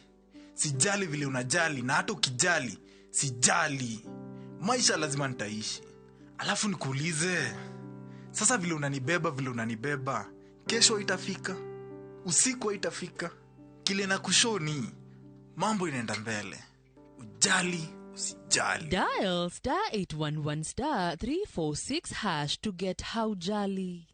Sijali vile unajali na hata ukijali, sijali. Maisha lazima nitaishi. Alafu nikuulize, sasa vile unanibeba, kesho itafika, usiku itafika, kile na kushoni, mambo inaenda mbele. Ujali, usijali. Dial *811 *346# to get Haujali.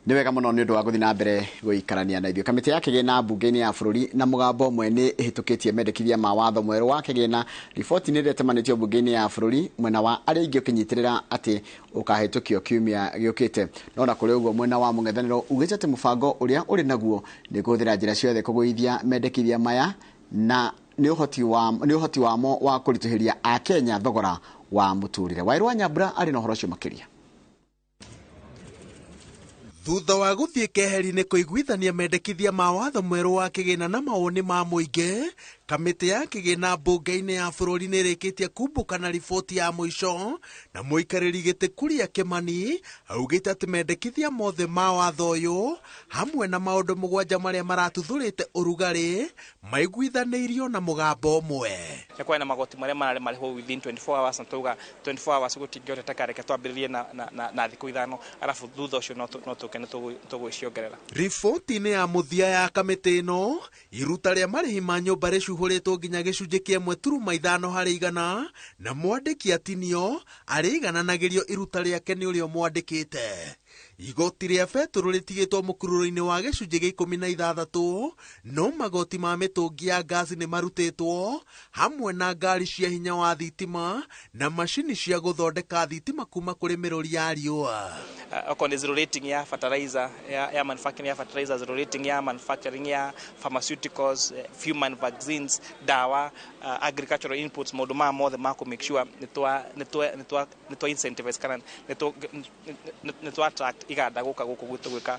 Nĩ wega mũno nĩ ũndũ wa gũthiĩ na mbere gũikarania na ithuĩ. Kamĩtĩ ya kĩgĩna mbunge-inĩ ya bũrũri na mũgambo ũmwe nĩ ĩhĩtũkĩtie mendekithia ma watho mwerũ wa kĩgĩna. Riboti nĩ ĩrĩa ĩtemanĩtio mbunge-inĩ ya bũrũri mwena wa arĩa aingĩ ũkĩnyitĩrĩra atĩ ũkahĩtũkio kiumia gĩũkĩte. No na kũrĩ ũguo mwena wa mũng'ethanĩro ugĩte atĩ mũbango ũrĩa ũrĩ naguo nĩ kũhũthĩra njĩra ciothe kũgũithia mendekithia maya na nĩ ũhoti wamo wa kũritũhĩria Akenya thogora wa mũtũrĩre. Wairũ wa Nyambura arĩ na ũhoro ũcio makĩria. Thutha wa gũthiĩ keheri-inĩ kũiguithania mendekithia ma watho mwerũ wa kĩgĩna na mawoni ma mũingĩ, kamĩtĩ ya kĩgĩna mbunge-inĩ ya bũrũri nĩ ĩrĩkĩtie kumbũka na riboti ya mũico, na mũikarĩri gĩtĩ Kuria Kimani augĩte atĩ mendekithia mothe ma watho ũyũ hamwe na maũndũ 7 marĩa maratuthũrĩte ũrugarĩ maiguithanĩirio na mũgambo ũmwe. Nĩ kwarĩ na magoti marĩa mararĩ marĩhwo within 24 hours na tauga 24 hours gũtingĩhoteteka, reke twambĩrĩrie na thikũ 5 arabu thutha ũcio no tũke nĩ tũgũciongerera. Riboti-inĩ ya mũthia ya kamĩtĩ ĩno, iruta rĩa marĩhi ma nyũmba rĩcuhũrĩtwo nginya gĩcunjĩ kĩa 1.5 harĩ igana, na mwandĩki atinio arĩigananagĩrio iruta rĩake nĩ ũrĩa mwandĩkĩte. Igoti rĩa betũrũ rĩtigĩtwo mũkururo-inĩ wa gĩcunjĩ gĩa 16, no magoti ma mĩtũngi ya ngasi nĩ marutĩtwo hamwe na ngari cia hinya wa thitima na macini cia gũthondeka thitima kuma kũrĩ mĩrũri ya riũa. Okorwo nĩ zero rating ya fertilizer ya manufacturing ya fertilizer, zero rating ya manufacturing ya pharmaceuticals, human vaccines, dawa, agricultural inputs, maũndũ maya mothe ma kũ make sure nĩ twa incentivize kana nĩ twa attract iganda gũka gũkũ gwitũ gwĩka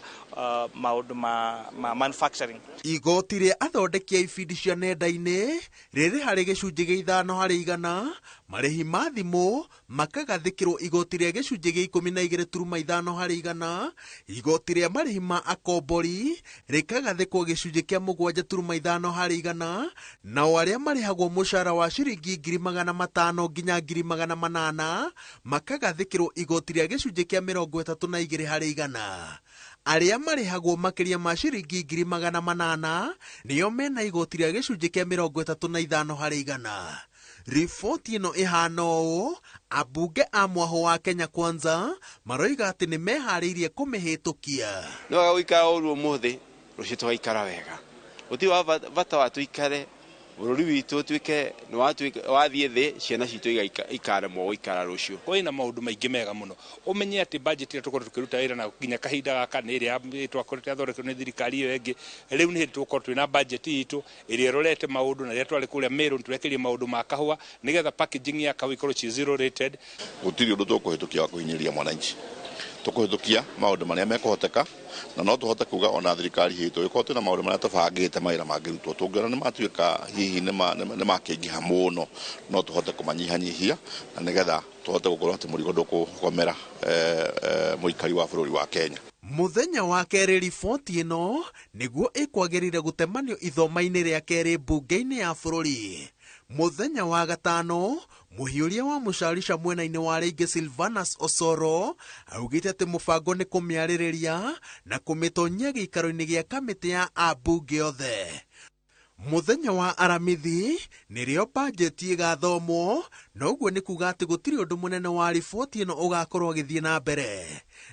maũndũ ma manufacturing. Igoti rĩa athondeki a ibindi cia nenda-inĩ rĩrĩ harĩ gĩcunjĩ gĩa 5 harĩ igana, marĩhi ma thimũ makagathĩkĩrwo igoti rĩa gĩcunjĩ gĩa 12.5 harĩ igana, igoti rĩa marĩhi ma akombori rĩkagathĩkwo gĩcunjĩ kĩa 7.5 harĩ igana, nao arĩa marĩhagwo mũcara wa ciringi 500,000 nginya 800,000 makagathĩkĩrwo igoti rĩa gĩcunjĩ kĩa 32 harĩ igana. Arĩa marĩhagwo makĩria ma ciringi 800,000 nĩo mena igoti rĩa gĩcunjĩ kĩa 35 harĩ igana. Riboti ĩno ĩhana ũũ, ambunge a mwaho wa Kenya Kwanza maroiga atĩ nĩ meharĩirie kũmĩhĩtũkia. Nĩ wega gũikara ũru ũmũthĩ, rũciũ tũgaikara wega. Gũtirĩ wa bata wa tũikare bũrũri witũ ũtuĩke nĩ wathiĩ thĩ, ciana citũ ikaremwo gũikara rũciũ. Kwĩna maũndũ maingĩ mega mũno. Ũmenye atĩ budget ĩrĩa tũkoretwo tũkĩruta wĩra na nginya kahinda gaka nĩ ĩrĩa twakoretwo yathondeketwo nĩ thirikari ĩyo ĩngĩ. Rĩu nĩ hĩndĩ tũgũkorwo twĩna budget itũ ĩrĩa ĩrorete maũndũ, na rĩrĩa twarĩ kũrĩa Meru nĩtũrekĩrie maũndũ ma kahũa nĩgetha packaging ya kahũa ĩkorwo ci zero rated. Gũtirĩ ũndũ tũkũhĩtũkia wa kũhinyĩrĩria mwananchi. Tũkũhĩtũkia maũndũ marĩa mekũhoteka, na no tũhote kuga ona thirikari itũ ĩkorwo twĩna maũndũ marĩa tũbangĩte mawĩra mangĩrutwo, tũngĩona nĩ matuĩka hihi nĩ makĩingĩha mũno, no tũhote kũmanyihanyihia na nĩgetha tũhote gũkorwo atĩ mũrigo ndũkũgomera mũikari wa bũrũri wa Kenya. Mũthenya wa kerĩ riboti ĩno nĩguo ĩkwagĩrĩire gũtemanio ithoma-inĩ rĩa kerĩ mbunge-inĩ ya bũrũri. Mũthenya wa gatano mũhiũria wa mũcarica mwena-inĩ wa rĩngĩ Silvanus Osoro augĩte atĩ mũbango nĩ kũmĩarĩrĩria na kũmĩtonyia gĩikaro-inĩ gĩa kamĩtĩ ya ambunge othe. Mũthenya wa Aramithi nĩrĩo bajeti ĩgathomwo, na ũguo nĩ kuga atĩ gũtirĩ ũndũ mũnene wa riboti ĩno ũgakorwo ũgĩthiĩ na mbere.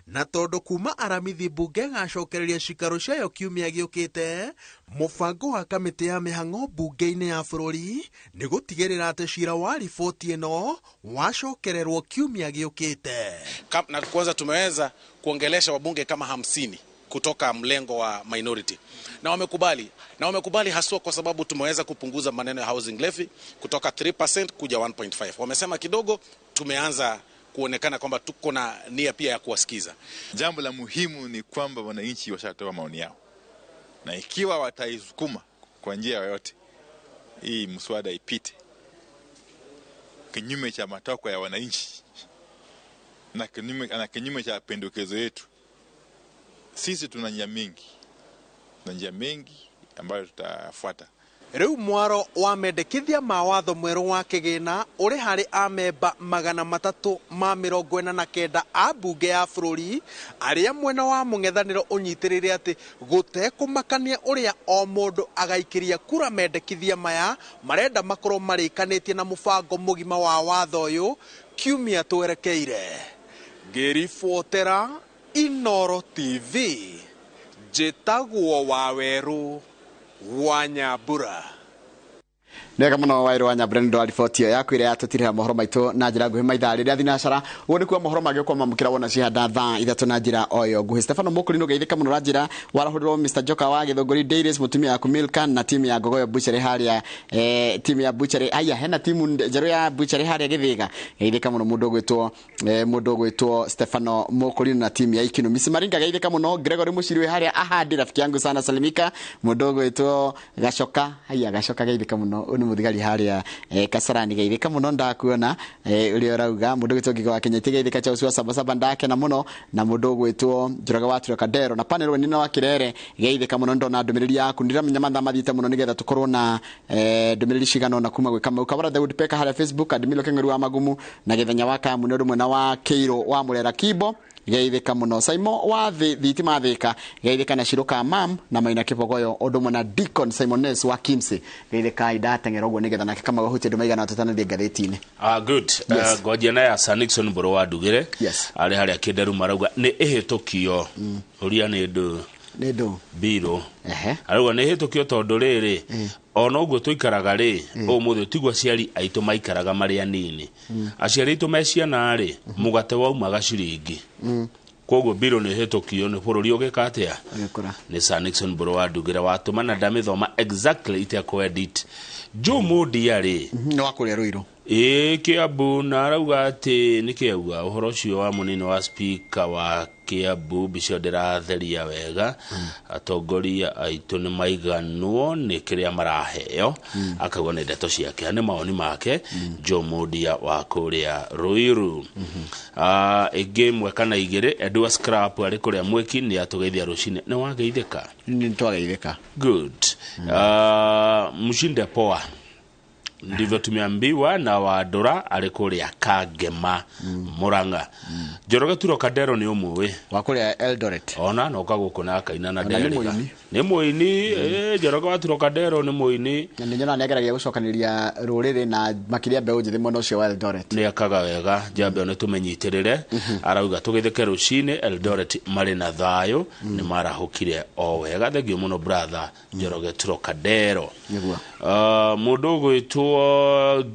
Na tondũ kuma Aramithi mbunge ĩgacokereria cikaro ciayo kiumia gĩũkĩte, mũbango wa kamĩtĩ ya mĩhang'o mbunge-inĩ ya bũrũri nĩ gũtigĩrĩra atĩ cira wa riboti ĩno wacokererwo kiumia gĩũkĩte. Na kwanza tumeweza kuongelesha wabunge kama 50 kutoka mlengo wa minority, na wamekubali, na wamekubali haswa kwa sababu tumeweza kupunguza maneno ya housing levy kutoka 3% kuja 1.5. Wamesema kidogo tumeanza kuonekana kwamba tuko na nia pia ya kuwasikiza. Jambo la muhimu ni kwamba wananchi washatoa maoni yao, na ikiwa wataisukuma kwa njia yoyote hii mswada ipite kinyume cha matakwa ya wananchi na kinyume cha pendekezo yetu, sisi tuna njia mingi, tuna njia mingi ambayo tutafuata. Rĩu mwaro wa mendekithia ma watho mwerũ wa kĩgĩna ũrĩ harĩ amemba 349 a mbunge ya bũrũri arĩa mwena wa mũng'ethanĩro ũnyitĩrĩire atĩ gũtekũmakania ũrĩa o mũndũ agaikĩria kura mendekithia maya marenda makorwo marĩkanĩtie na mũbango mũgima wa watho ũyũ kiumia twerekeire. Ngĩribotera Inoro TV, njĩtagwo Wawerũ wa Nyambura. Nega muno Wawerũ wa Nyambura nĩ wa riboti ĩyo yaku ĩrĩa yatũtirĩra mohoro maitũ na njĩra nguhĩ maithaa rĩrĩa thinacara. Ũguo nĩkuo mohoro mangĩũkwo mamũkĩra wona cihanda thaa 3 na njĩra o ĩyo nguhĩ. Stefano Mũkũri nĩũgeithĩka mũno na njĩra warahũrĩrwo Mr Joka wa Gĩthũngũri Dairies, mũtumia waku Milka na timu ya Ngogoyo Butchery harĩa, timu ya Butchery haya, hena timu njerũ ya Butchery harĩa Gĩthĩga. Geithĩka mũno mũndũ ũgwĩtwo Stefano Mũkũri na timu ya Ikinu. Miss Maringa geithĩka mũno. Gregory Mũciri wĩ harĩa Ahadi, rafiki yangu sana salimika. Mũndũ ũgwĩtwo Gacoka, haya Gacoka geithĩka mũno, ũyũ nĩ mũthigari harĩa Kasarani geithĩka mũno, ndakuona ũrĩa ũrauga. Mũndũ ũgwĩtwo Ngigo wa Kenya geithĩka cha ũcio wa Sabasaba ndakena mũno, na mũndũ ũgwĩtwo Njoroge wa Trocadero na panel wenina wa Kirere geithĩka mũno. Ndona ndũmĩrĩri yaku, ndiramenya mathaa mathiĩte mũno nĩgetha tũkorwo na ndũmĩrĩri cigana ũna kuma gwĩ Kamau Kabara the Woodpecker harĩa Facebook, Admilo Keng'eru wa Magumu na Gĩthenya wa Kamu nĩ ũndũ mwena wa Kĩirũ wa Mũrera Kibo geithĩka mũno. Saimo wa Thitima Thĩka geithĩka na Shiruka Mam na Maina Kĩbogoyo ũndũ mwena Deacon Simones wa Kimsi geithĩka. Idateng'era ũguo nĩgetha nake Kamau ahutie andũ maigana tũtanathiĩ ngathĩti-inĩ. Good. Yes. Ngwanjia na ya Sir Nixon Mbũrũ wa Ndugĩre. Yes. Arĩ harĩa Kĩnderu marauga nĩ ĩhĩtũkio. Ũria nĩ ndũ Nĩ ndũ mbirũ. Arauga nĩ ĩhĩtũkio tondũ rĩrĩ ona ũguo tũikaraga rĩ ũmũthĩ tiguo aciari aitũ maikaraga marĩ anini. Aciari aitũ me ciana rĩ mũgate waumaga ciringi. Koguo mbirũ nĩ ĩhĩtũkio nĩ bũrũri ũgĩka atĩa? Nĩ Sir Nixon Mbũrũ wa Ndugĩre watũma na ndamĩthoma exactly itekũ-edit. Joe Mũndia rĩ nĩ wa kũrĩa Ruiru ĩĩ Kiambu, na arauga atĩ nĩ kĩauga ũhoro ũcio wa mũnini wa speaker wa Kiambu mbica ndĩratheria wega. Atongoria aitũ nĩ maiganwo nĩ kĩrĩa maraheo. Akauga nĩ ndeto ciake, nĩ maoni make. Joe Mũndia wa kũrĩa Ruiru. Ĩngĩ ĩmwe kana igĩrĩ, Edward Scrap arĩ kũrĩa Mwĩki nĩ atũgeithia rũcinĩ. Nĩ wageithĩka? Nĩ twageithĩka. Good. Mshinde poa, ndivyo tumeambiwa na Wadora arĩ kũrĩa Kangema Murang'a. Njoroge Trocadero nĩ ũmũĩ wa kũrĩa Eldoret, ona no ka gũkũ na akaina na Ona nĩ nderĩga. mũini. Nĩ mũini, Njoroge wa Trocadero nĩ mũini. Na nĩ nyonaga nĩageragia gũcokanĩria rũrĩrĩ na makĩria mbeũ njĩthĩ mwena ũcio wa Eldoret. Nĩ akaga wega, njambe nĩ tũmenyitĩrĩre. Arauga tũgĩthĩke rũcinĩ Eldoret marĩ na thayũ, nĩ marahũkire o wega. Thengiũ mũno brother Njoroge Trocadero. Nĩguo. Mũndũ ũgwĩtwo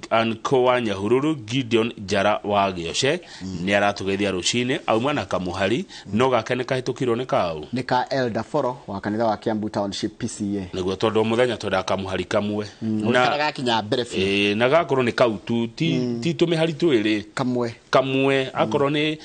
Anko wa Nyahururu Gideon Njara wa Gĩoce nĩ aratũgeithia rũcinĩ, auma na kamũhari no gake nĩ kahĩtũkirwo nĩ kau nĩ ka Elder Foro wa kanitha wa Kiambu Township PCA. Nĩguo tondũ mũthenya twendaga kamũhari kamwe Na gakinya mbere biũ. Na gakorwo nĩ kau tu ti tũmĩhari twĩrĩ, kamwe kamwe akorwo nĩ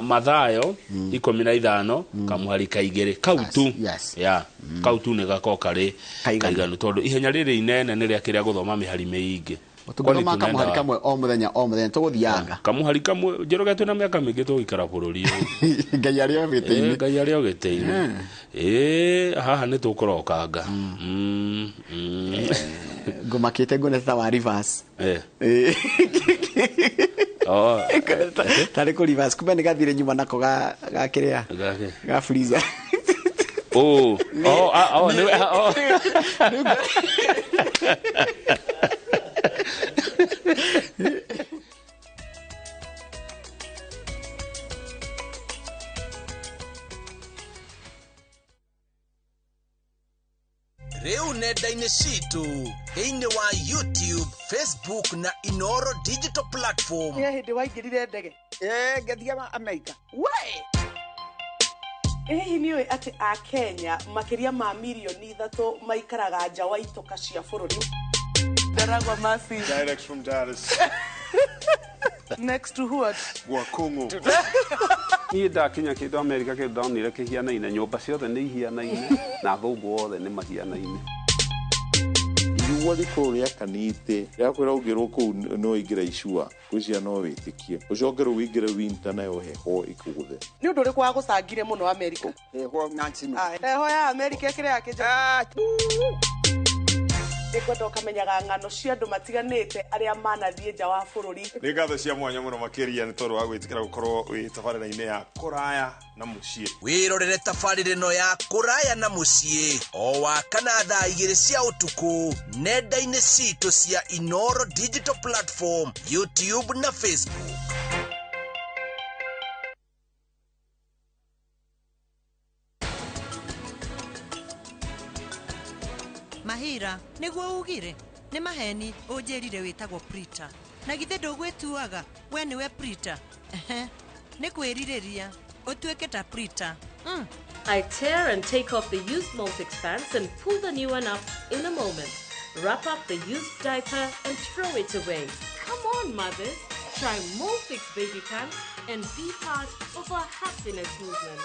mathayo 15 kamũhari kaigĩrĩ kau tu. Ya kau tu nĩ gakorwo karĩ kaiganu tondũ ihenya rĩrĩ inene nĩ rĩa kĩrĩa gũthoma mĩhari mĩingĩ. Tũngĩthoma kamũhari kamwe o mũthenya o mũthenya tũgũthianga. Kamũhari kamwe Njoroge twĩna mĩaka mĩingĩ tũgũikara bũrũri ũyũ. Ngai arĩ o gĩtĩ-inĩ. Ngai arĩ o gĩtĩ-inĩ. Haha nĩ tũkũrokanga. Ngũmakĩte nguonete ta wa reverse. Tarĩ kũ reverse kumbe nĩ gathire nyuma nako ga kĩrĩa ga freezer. Oh, oh, ah, oh, nĩ oh. Rĩu nenda-inĩ citũ thĩinĩ wa YouTube, Facebook na Inoro digital platform. Nĩ hĩndĩ waingĩrire ndege? Ngĩthiaga Amerika. We! Hihi nĩ ũĩ atĩ Akenya makĩria ma mirioni 3 maikaraga nja wa itoka cia bũrũri? Ndaragwa Masi. Direct from Dallas. Next to what? Gwakongo. Niĩ ndakinya kĩndũ Amerika, kĩndũ ndonire kĩhianaine, nyũmba ciothe nĩ ihianaine na athũngũ othe nĩ mahianaine. Riũa rĩkorwo rĩakanĩte rĩakwĩra ũngĩrwo kũu no ingĩra icua ngwĩciria no wĩtĩkie, ũcoke rĩu wĩingĩre winter nayo heho ĩkũgũthe. Nĩ ũndũ ũrĩkũ wagũcangire mũno Amerika? Heho na snow. Ah, heho ya Amerika ĩkĩrĩ ya kĩnja. Nĩngwenda ũkamenyaga ng'ano cia andũ matiganĩte arĩa manathiĩ nja wa bũrũri. Nĩ ngatho cia mwanya mũno makĩria nĩ tondũ wa gwĩtĩkĩra gũkorwo wĩ tabarĩra-inĩ ya kũraya na mũciĩ. Wĩrorere tabarĩra ĩno ya kũraya na mũciĩ o wa kana thaa 2 cia ũtukũ nenda-inĩ citũ cia Inoro digital platform, YouTube na Facebook. Mahira, nĩguo ugire nĩ maheni ũnjĩrire wĩtagwo Prita, na githĩ ndũgwĩtuaga we nĩwe Prita? Ehe, nĩ kwĩrirĩria ũtuĩke ta Prita. I tear and take off the used Molfix pants and pull the new one up in a moment. Wrap up the used diaper and throw it away. Come on, mothers. Try Molfix baby pants and be part of our happiness movement.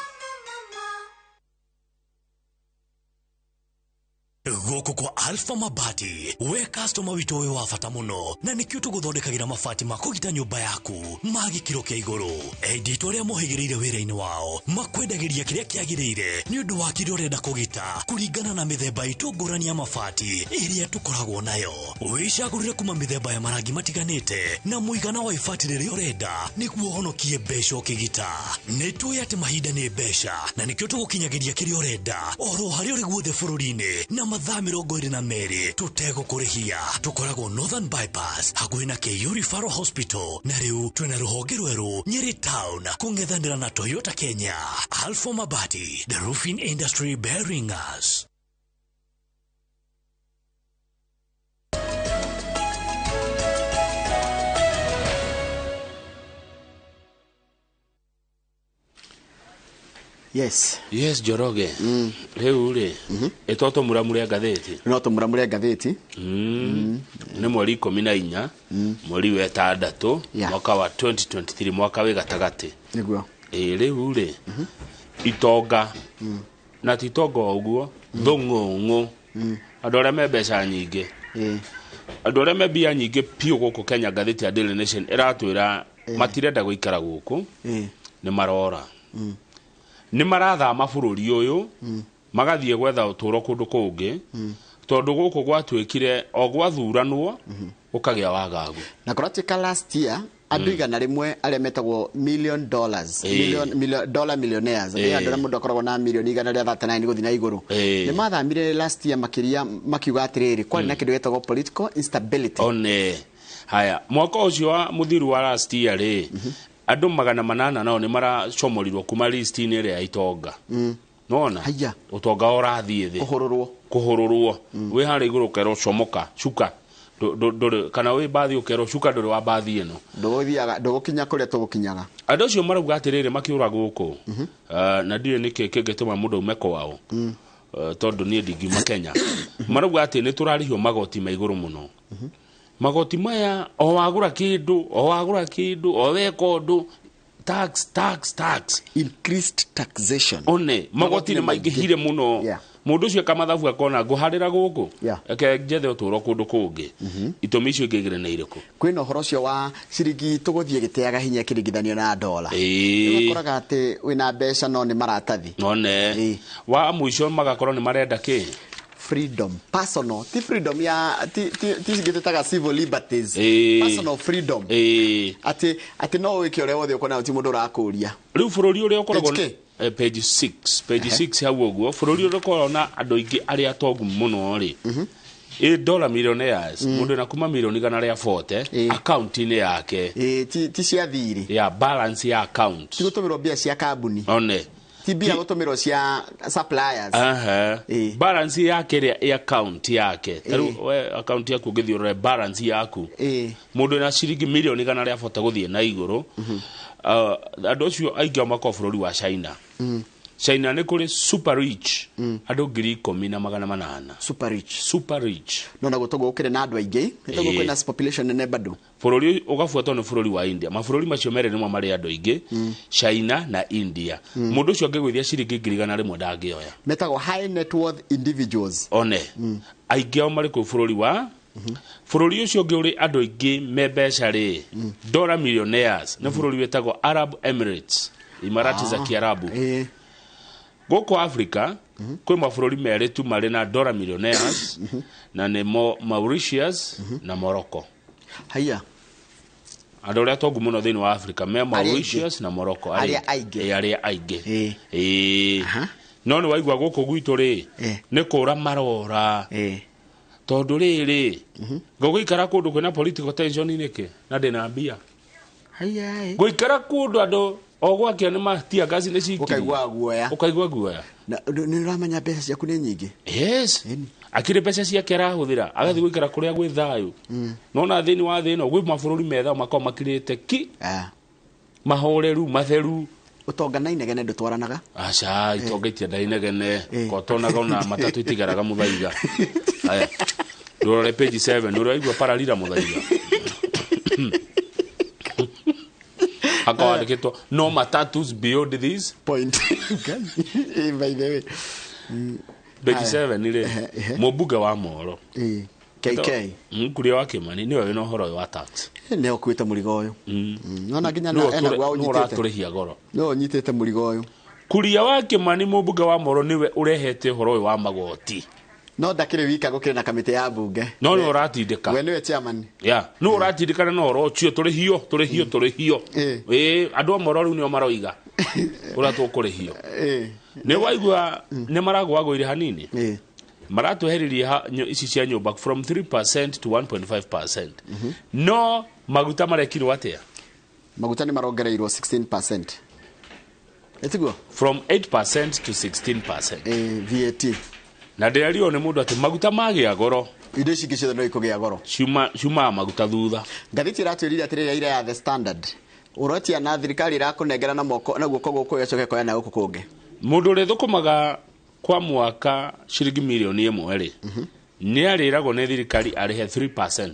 Gũkũ kwa Alpha Mabati, we customer witũ wĩ wa bata mũno, na nĩkĩo tũgũthondekagĩra mabati ma kũgita nyũmba yaku ma gĩkĩro kĩa igũrũ. Endia aitũ arĩa mohĩgĩrĩire wĩra-inĩ wao makwendagĩria kĩrĩa kĩagĩrĩire nĩ ũndũ wa kĩrĩa ũrenda kũgita kũringana na mĩthemba itũ ngũrani ya mabati ĩrĩa tũkoragwo nayo. Wĩcagũrĩre kuma mĩthemba ya marangi matiganĩte na mũigana wa ibati rĩrĩa ũrenda nĩguo ũhonokie mbeca ũkĩgita. Nĩ tũĩ atĩ mahinda nĩ mbeca, na nĩkĩo tũgũkinyagĩria kĩrĩa ũrenda oro harĩa ũrĩ guothe bũrũri-inĩ na mathaa 22 tũtegũkũrĩhia. Tũkoragwo Northern Bypass hakuhĩ na KU Referral Hospital, na rĩu twĩna rũhonge rwerũ Nyeri Town kũng'ethanĩra na Toyota Kenya. Alpha Mabati, the roofing industry bearing us. Yes. Yes, Njoroge. Rĩu rĩ, ĩto tũmuramure ngathĩti. No tũmuramure ngathĩti. Nĩ mweri 14, mweri wa 6, mwaka wa 2023, mwaka wĩ gatagatĩ. Nĩguo. Ĩ rĩu rĩ, itonga na ti itonga o ũguo, thũng'ũng'ũ. Andũ arĩa me mbeca nyingĩ. Andũ arĩa me mbia nyingĩ piũ gũkũ Kenya, ngathĩti ya Daily Nation ĩratwĩra matirenda gũikara gũkũ, nĩ marora. Nĩ marathama bũrũri ũyũ, magathiĩ gwetha ũtũũro kũndũ kũngĩ, tondũ gũkũ gwatuĩkire o gwathuranwo ũkagĩa wagagu. Na kũratuĩka last year andũ 100 arĩa metagwo million dollars, million dollar millionaires, nĩ andũ arĩa mũndũ akoragwo na mirioni 139 gũthiĩ na igũrũ. Nĩ mathamire last year makĩria makiuga atĩrĩrĩ, kwarĩ na kĩndũ gĩtagwo political instability. One haya mwaka ũcio wa mũthiru wa last year rĩ, andũ 800 nao nĩ maracomorirwo kuma list-inĩ ĩrĩa ya itonga. Nona ũtonga ũrathiĩ thĩ, kũhũrũrwo wĩ harĩa igũrũ ũkerwo comoka cuka ndũrĩ, kana wĩ mbathi ũkerwo cuka ndũrĩ wa mbathi ĩno, ndũgũthiaga ndũgũkinya kũrĩa tũgũkinyaga. Andũ acio marauga atĩrĩrĩ makĩũra gũkũ, na ndiũĩ nĩkĩ kĩngĩtũma mũndũ aume kwao, tondũ niĩ ndingiuma Kenya. Marauga atĩ nĩ tũrarĩhio magoti ma igũrũ mũno. Magoti maya o wagũra kĩndũ, o wagũra kĩndũ, o weka ũndũ, tax, tax, tax. Increased taxation. One magoti nĩ maingĩhire mũno. Mũndũ ũcio eka mathabu akona ngũharĩra gũkũ, reke njethe ũtũũro kũndũ kũngĩ. Itũmi icio ingĩ igĩrĩ nĩ irĩkũ? Kwĩna ũhoro ũcio wa ciringi tũgũthiĩ gĩteaga hinya kĩringithanio na dola. Ũgakoraga atĩ wĩna mbeca no nĩ maratathi. One wa mũico magakorwo nĩ marenda kĩ? Freedom, personal, ti freedom ya ti ti cingĩtĩtaga civil liberties, personal freedom. Atĩ no wĩke ũrĩa wothe ũkona ti mũndũ ũrakũria. Rĩu bũrũri ũrĩa ũkoragwo Page 6, page 6 hau ũguo, bũrũri ũrĩa ũkoragwo na andũ aingĩ arĩa atongu mũno rĩ, ĩ dollar millionaires, mũndũ na kuma milioni 140 akaunti-inĩ yake. Ti cia thirĩ. Ya balance ya account. Ti gũtũmĩrwo mbia cia kambuni. One. Ti mbia gũtũmĩrwo cia suppliers. Aha. Balance yake ĩrĩa ĩ account yake. Ta rĩu we account yaku ũngĩthiĩ ũrore balance yaku, mũndũ na ciringi milioni 140 gũthiĩ na igũrũ. Andũ acio aingĩ ao makoragwo bũrũri wa China. China nĩ kũrĩ super rich andũ 10,800. Super rich. Super rich. No na gũtũgwo gũkĩrĩ na andũ aingĩ, nĩ kwĩna population nene bado. Bũrũri ũgabuatwo nĩ bũrũri wa India. Mabũrũri macio merĩ nĩmo marĩ andũ aingĩ, China na India. Mũndũ ũcio angĩgũithia ciringi 100,000 ndangĩoya. Metagwo high net worth individuals. One. Aingĩ ao marĩ kũu bũrũri wa bũrũri ũcio ũngĩ ũrĩ andũ aingĩ me mbeca rĩ, dollar millionaires, nĩ bũrũri wĩtagwo Arab Emirates, Imarati za Kiarabu. Gũkũ Africa kwĩ mabũrũri merĩ tu marĩ na dollar millionaires, na nĩmo Mauritius na Morocco. Haya. Andũ arĩa atongu mũno thĩinĩ wa Africa me Mauritius na Morocco. Arĩa aingĩ. Arĩa aingĩ. No nĩ waigua gũkũ gwitũ rĩ, nĩ kũra marora. Tondũ rĩrĩ, ngũgũikara kũndũ kwĩna political tension nĩkĩ na ndĩna mbia? Ngũikara kũndũ andũ o gwakĩa nĩ matia ngaci nĩ cikiri. Ũkaigua guoya. Ũkaigua guoya. Na nĩ ũramenya mbeca ciaku nĩ nyingĩ. Yes. Akĩrĩ mbeca ciake arahũthĩra agathiĩ gũikara kũrĩa gwĩ thayũ. Nona thĩinĩ wa thĩ ĩno gwĩ mabũrũri metha makoragwo makirĩte ki. Mahoreru, matheru. Ũtonga na inegene ndũtwaranaga. Aca, itonga itienda inegene. Kotonaga ona matatũ itigaraga mũthaiga. Aya. Ndũrore page 7, nĩũraigua pararira mũthaiga. Hakawandĩkĩtwo no matatus beyond this point. By the way. Page 7 rĩ, mũmbunge wa Moro. KK. Kuria wa Kimani nĩwe wĩna ũhoro ũyũ wa tax. Nĩ ũkuĩte mũrigo ũyũ. Nona nginya ena gwa ũnyitĩte. Ũratũrĩhia goro. No ũnyitĩte mũrigo ũyũ. Kuria wa Kimani mũmbunge wa Moro nĩwe ũrehete ũhoro ũyũ wa magoti. No ndakĩrĩ wika gũkĩrĩ na kamĩtĩ ya bunge. No nĩ ũratindĩka. We nĩwe chairman. Yeah, no ũratindĩkana na ũhoro ũcio tũrĩhio, tũrĩhio, tũrĩhio. Andũ a Moro rĩu nĩo maroiga ũrĩa tũkũrĩhio. Nĩ waigua nĩ maragwagũire hanini. Maratwehereria ici cia nyũmba from 3% to 1.5%. No maguta marekirwo atĩa? Maguta nĩ marongereirwo 16%. Etiguo? From 8% to 16%. VAT. Na ndĩrerirwo nĩ mũndũ atĩ maguta magĩa goro, indo ici ingĩ ciothe no ikũgĩa goro. Ciumaga maguta thutha. Ngathĩti ĩratwĩrire atĩrĩrĩ ira ya The Standard, ũrotia na thirikari ĩrakũnengera na moko na guoko gũkũ ĩgacoka ĩkoya na gũkũ kũngĩ. Mũndũ ũrĩa thũkũmaga kwa mwaka ciringi milioni 1 rĩ, nĩ arĩragwo nĩ thirikari arĩhe 3%.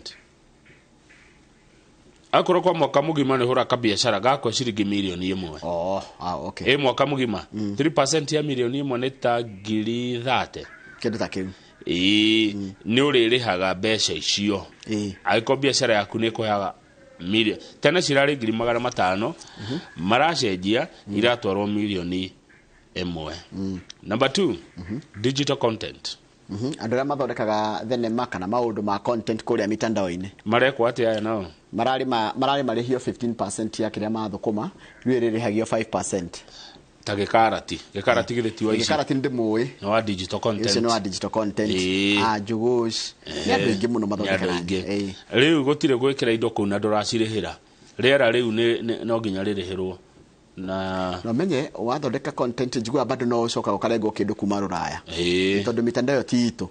Akorwo kwa mwaka mũgima nĩ hũra kabiacara gakwa ciringi milioni 1. Okay. Ĩ mwaka mũgima 3% ya milioni 1 nĩ ta 30,000. Kĩndũ ta kĩu. Nĩ ũrĩrĩhaga mbeca icio. Angĩkorwo biacara yaku nĩ ĩkũheaga milioni tene cirarĩ 500,000, maracenjia iratwarwo milioni 1. Number 2, digital content. Andũ arĩa mathondekaga thenema kana maũndũ ma content kũrĩa mitandao-inĩ marekwo atĩa aya nao? Mararĩ marĩhio 15% ya kĩrĩa mathũkũma, rĩu ĩrĩrĩhagio 5%. Ta gĩkarati, gĩkarati githĩ ti wa ici? Gĩkarati ndĩmũĩ. Nĩ wa digital content. Ũcio nĩ wa digital content. Njũgũci. Nĩ andũ aingĩ mũno mathondekaga. Rĩu gũtirĩ gwĩkĩra indo kũu na ndũracirĩhĩra. Rĩera rĩu no nginya rĩrĩhĩrwo. Na no menye wathondeka content njiguaga bado no ũcokaga ũkarengwo kĩndũ kuma rũraya. Tondũ mitandao ĩyo ti itũ.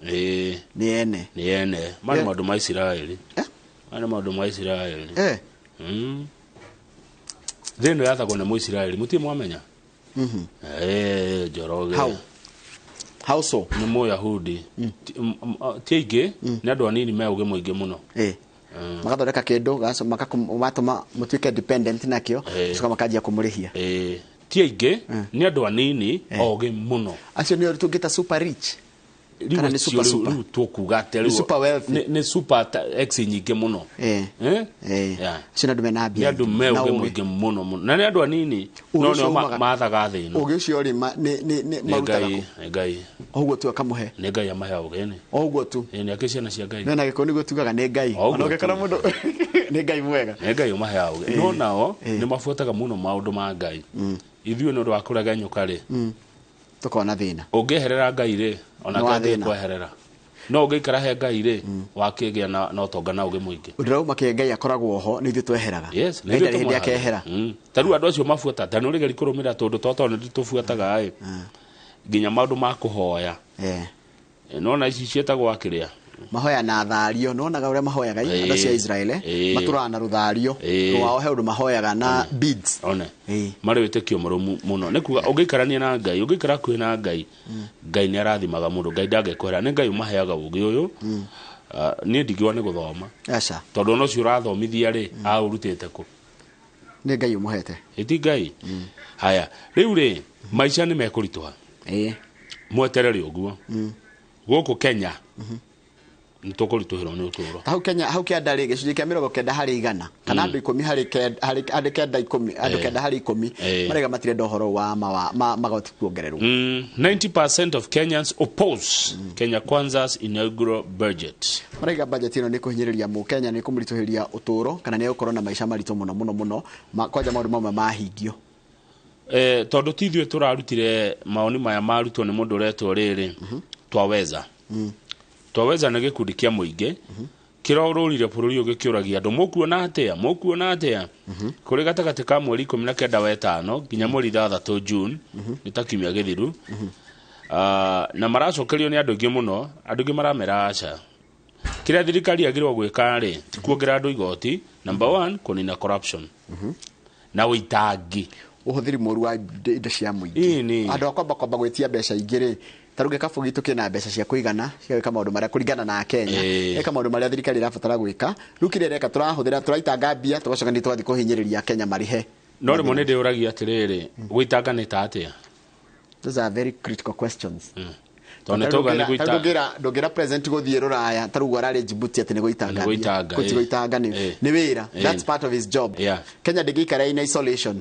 Nĩ ene. Nĩ ene. Maya nĩ maũndũ ma Isiraeli. Maya nĩ maũndũ ma Isiraeli. Thĩ ĩno yathagwo nĩ Mũisiraeli, mũtirĩ mwamenya? Njoroge. How so? Nĩ Mũyahudi. Ti aingĩ, nĩ andũ anini me ũgĩ mũingĩ mũno. Magathondeka kĩndũ matũma mũtuĩke dependent nakĩo, coka makanjia kũmũrĩhia. Ti aingĩ, nĩ andũ anini ogĩ mũno. Acio nĩo tũngĩta super rich. Kana nĩ super super. Rĩu tũkuga atĩa? Nĩ super wealthy. Nĩ super X nyingĩ mũno. Acio nĩ andũ mena mbia. Nĩ andũ me ũgĩ mũingĩ mũno mũno. Na nĩ andũ anini no nĩo mathaga thĩ ĩno. Ũgĩ ũcio rĩ nĩ marutaga kũ? Nĩ Ngai. Ũguo tu akamũhe. Nĩ Ngai amahe ũgĩ nĩ. Ũguo tu. Nĩ akĩ ciana cia Ngai. No na gĩkũyũ nĩguo tugaga nĩ Ngai. Ona ũngĩkora mũndũ Nĩ Ngai mwega. Nĩ Ngai ũmaheaga ũgĩ. No nao nĩ mabuataga mũno maũndũ ma Ngai. Ithuĩ nĩ ũndũ wa kũregenyũka rĩ, Tũkona thĩna. Ũngĩeherera Ngai rĩ, ona Nĩ wa Ngai thĩna. kwĩherera. No ũngĩikara he Ngai rĩ, wakĩgĩa na ũtonga na ũgĩ mũingĩ. Ũndĩrauma kĩ Ngai akoragwo ho nĩ ithuĩ tweheraga. Yes, Ngai ndarĩ hĩndĩ akehera. Ta rĩu andũ acio mabuata, ta nĩ ũrĩgeri kũrũmĩrĩra tũndũ tondũ nĩ tũbuataga ĩ. Nginya maũndũ ma kũhoya. Nona ici ciĩtagwo akĩrĩa. Mahoya na thario, nĩwonaga ũrĩa mahoyaga andũ acio a Israel matũraga na rũthario rwao, he ũndũ mahoyaga na beads. One. Marĩ wĩtĩkio mũrũmu mũno. Nĩ kuga ũngĩikarania na Ngai, ũngĩikara hakuhĩ na Ngai, Ngai nĩ arathimaga mũndũ, Ngai ndangĩkwehera. Nĩ Ngai ũmaheaga ũgĩ ũyũ. Niĩ ndingiuga nĩ gũthoma. Aca. Tondũ ona ũcio ũrathomithia rĩ, aũrutĩte kũ? Nĩ Ngai ũmũhete. Ĩti Ngai. Haya, rĩu rĩ, maica nĩ mekũritũha. Mweterere ũguo. Gũkũ Kenya, nĩ tũkũritũhĩrwo nĩ ũtũũro. Hau Kenya, hau kĩanda rĩ, gĩcunjĩ kĩa 90%, kana andũ 10 harĩ kenda, harĩ andũ kenda ikũmi, andũ 9 harĩ 10 maraiga matirenda ũhoro wa magoti kuongererwo. 90% of Kenyans oppose Kenya Kwanza's inaugural budget. Maraiga budget ĩno nĩ kũhinyĩrĩria mũkenya, nĩ kũmũritũhĩria ũtũũro, kana nĩ egũkorwo na maica maritũ mũno mũno mũno, kwanja maũndũ mamwe mahingio. Tondũ ti ithuĩ tũrarutire maoni maya marutwo nĩ mũndũ ũretwo rĩrĩ, Twaweza. Twaweza nĩ gĩkundi kĩa mũingĩ kĩrorũrire bũrũri ũyũ gĩkĩũragia andũ mũkuona atĩa, mũkuona atĩa. Kũrĩ gatagatĩ ka mweri 19 wa ĩtano nginya mweri 6 June, nĩ ta kiumia gĩthiru. Na maracokerio nĩ andũ aingĩ mũno, andũ aingĩ maramera aca. Kĩrĩa thirikari yagĩrĩirwo gwĩka rĩ, ti kuongerera andũ igoti, number 1 kũnina corruption na ũitangi, ũhũthĩri mũru wa indo cia mũingĩ. Andũ a kwamba kwamba gwĩtia mbeca ingĩ rĩ, ta rĩu gĩkabũ gitũ kĩna mbeca cia kũigana cia gwĩka maũndũ marĩa kũringana na Kenya, ĩka maũndũ marĩa thirikari ĩrabatara gwĩka. Rĩu kĩrĩa ĩreka, tũrahũthĩra, tũraitanga mbia, tũgacoka nĩ twathiĩ kũhinyĩrĩria Kenya marĩhe. No rĩmwe nĩ ndĩũragia atĩrĩrĩ, gũitanga nĩ ta atĩa? Those are very critical questions. Tondũ nĩ tauga nĩ gũitanga. Ndũngĩra president gũthiĩ Rũraya, ta rĩu ararĩ Djibouti atĩ nĩ gũitanga. Gũti gũitanga nĩ wĩra. That's part of his job. Kenya ndĩngĩikara in isolation.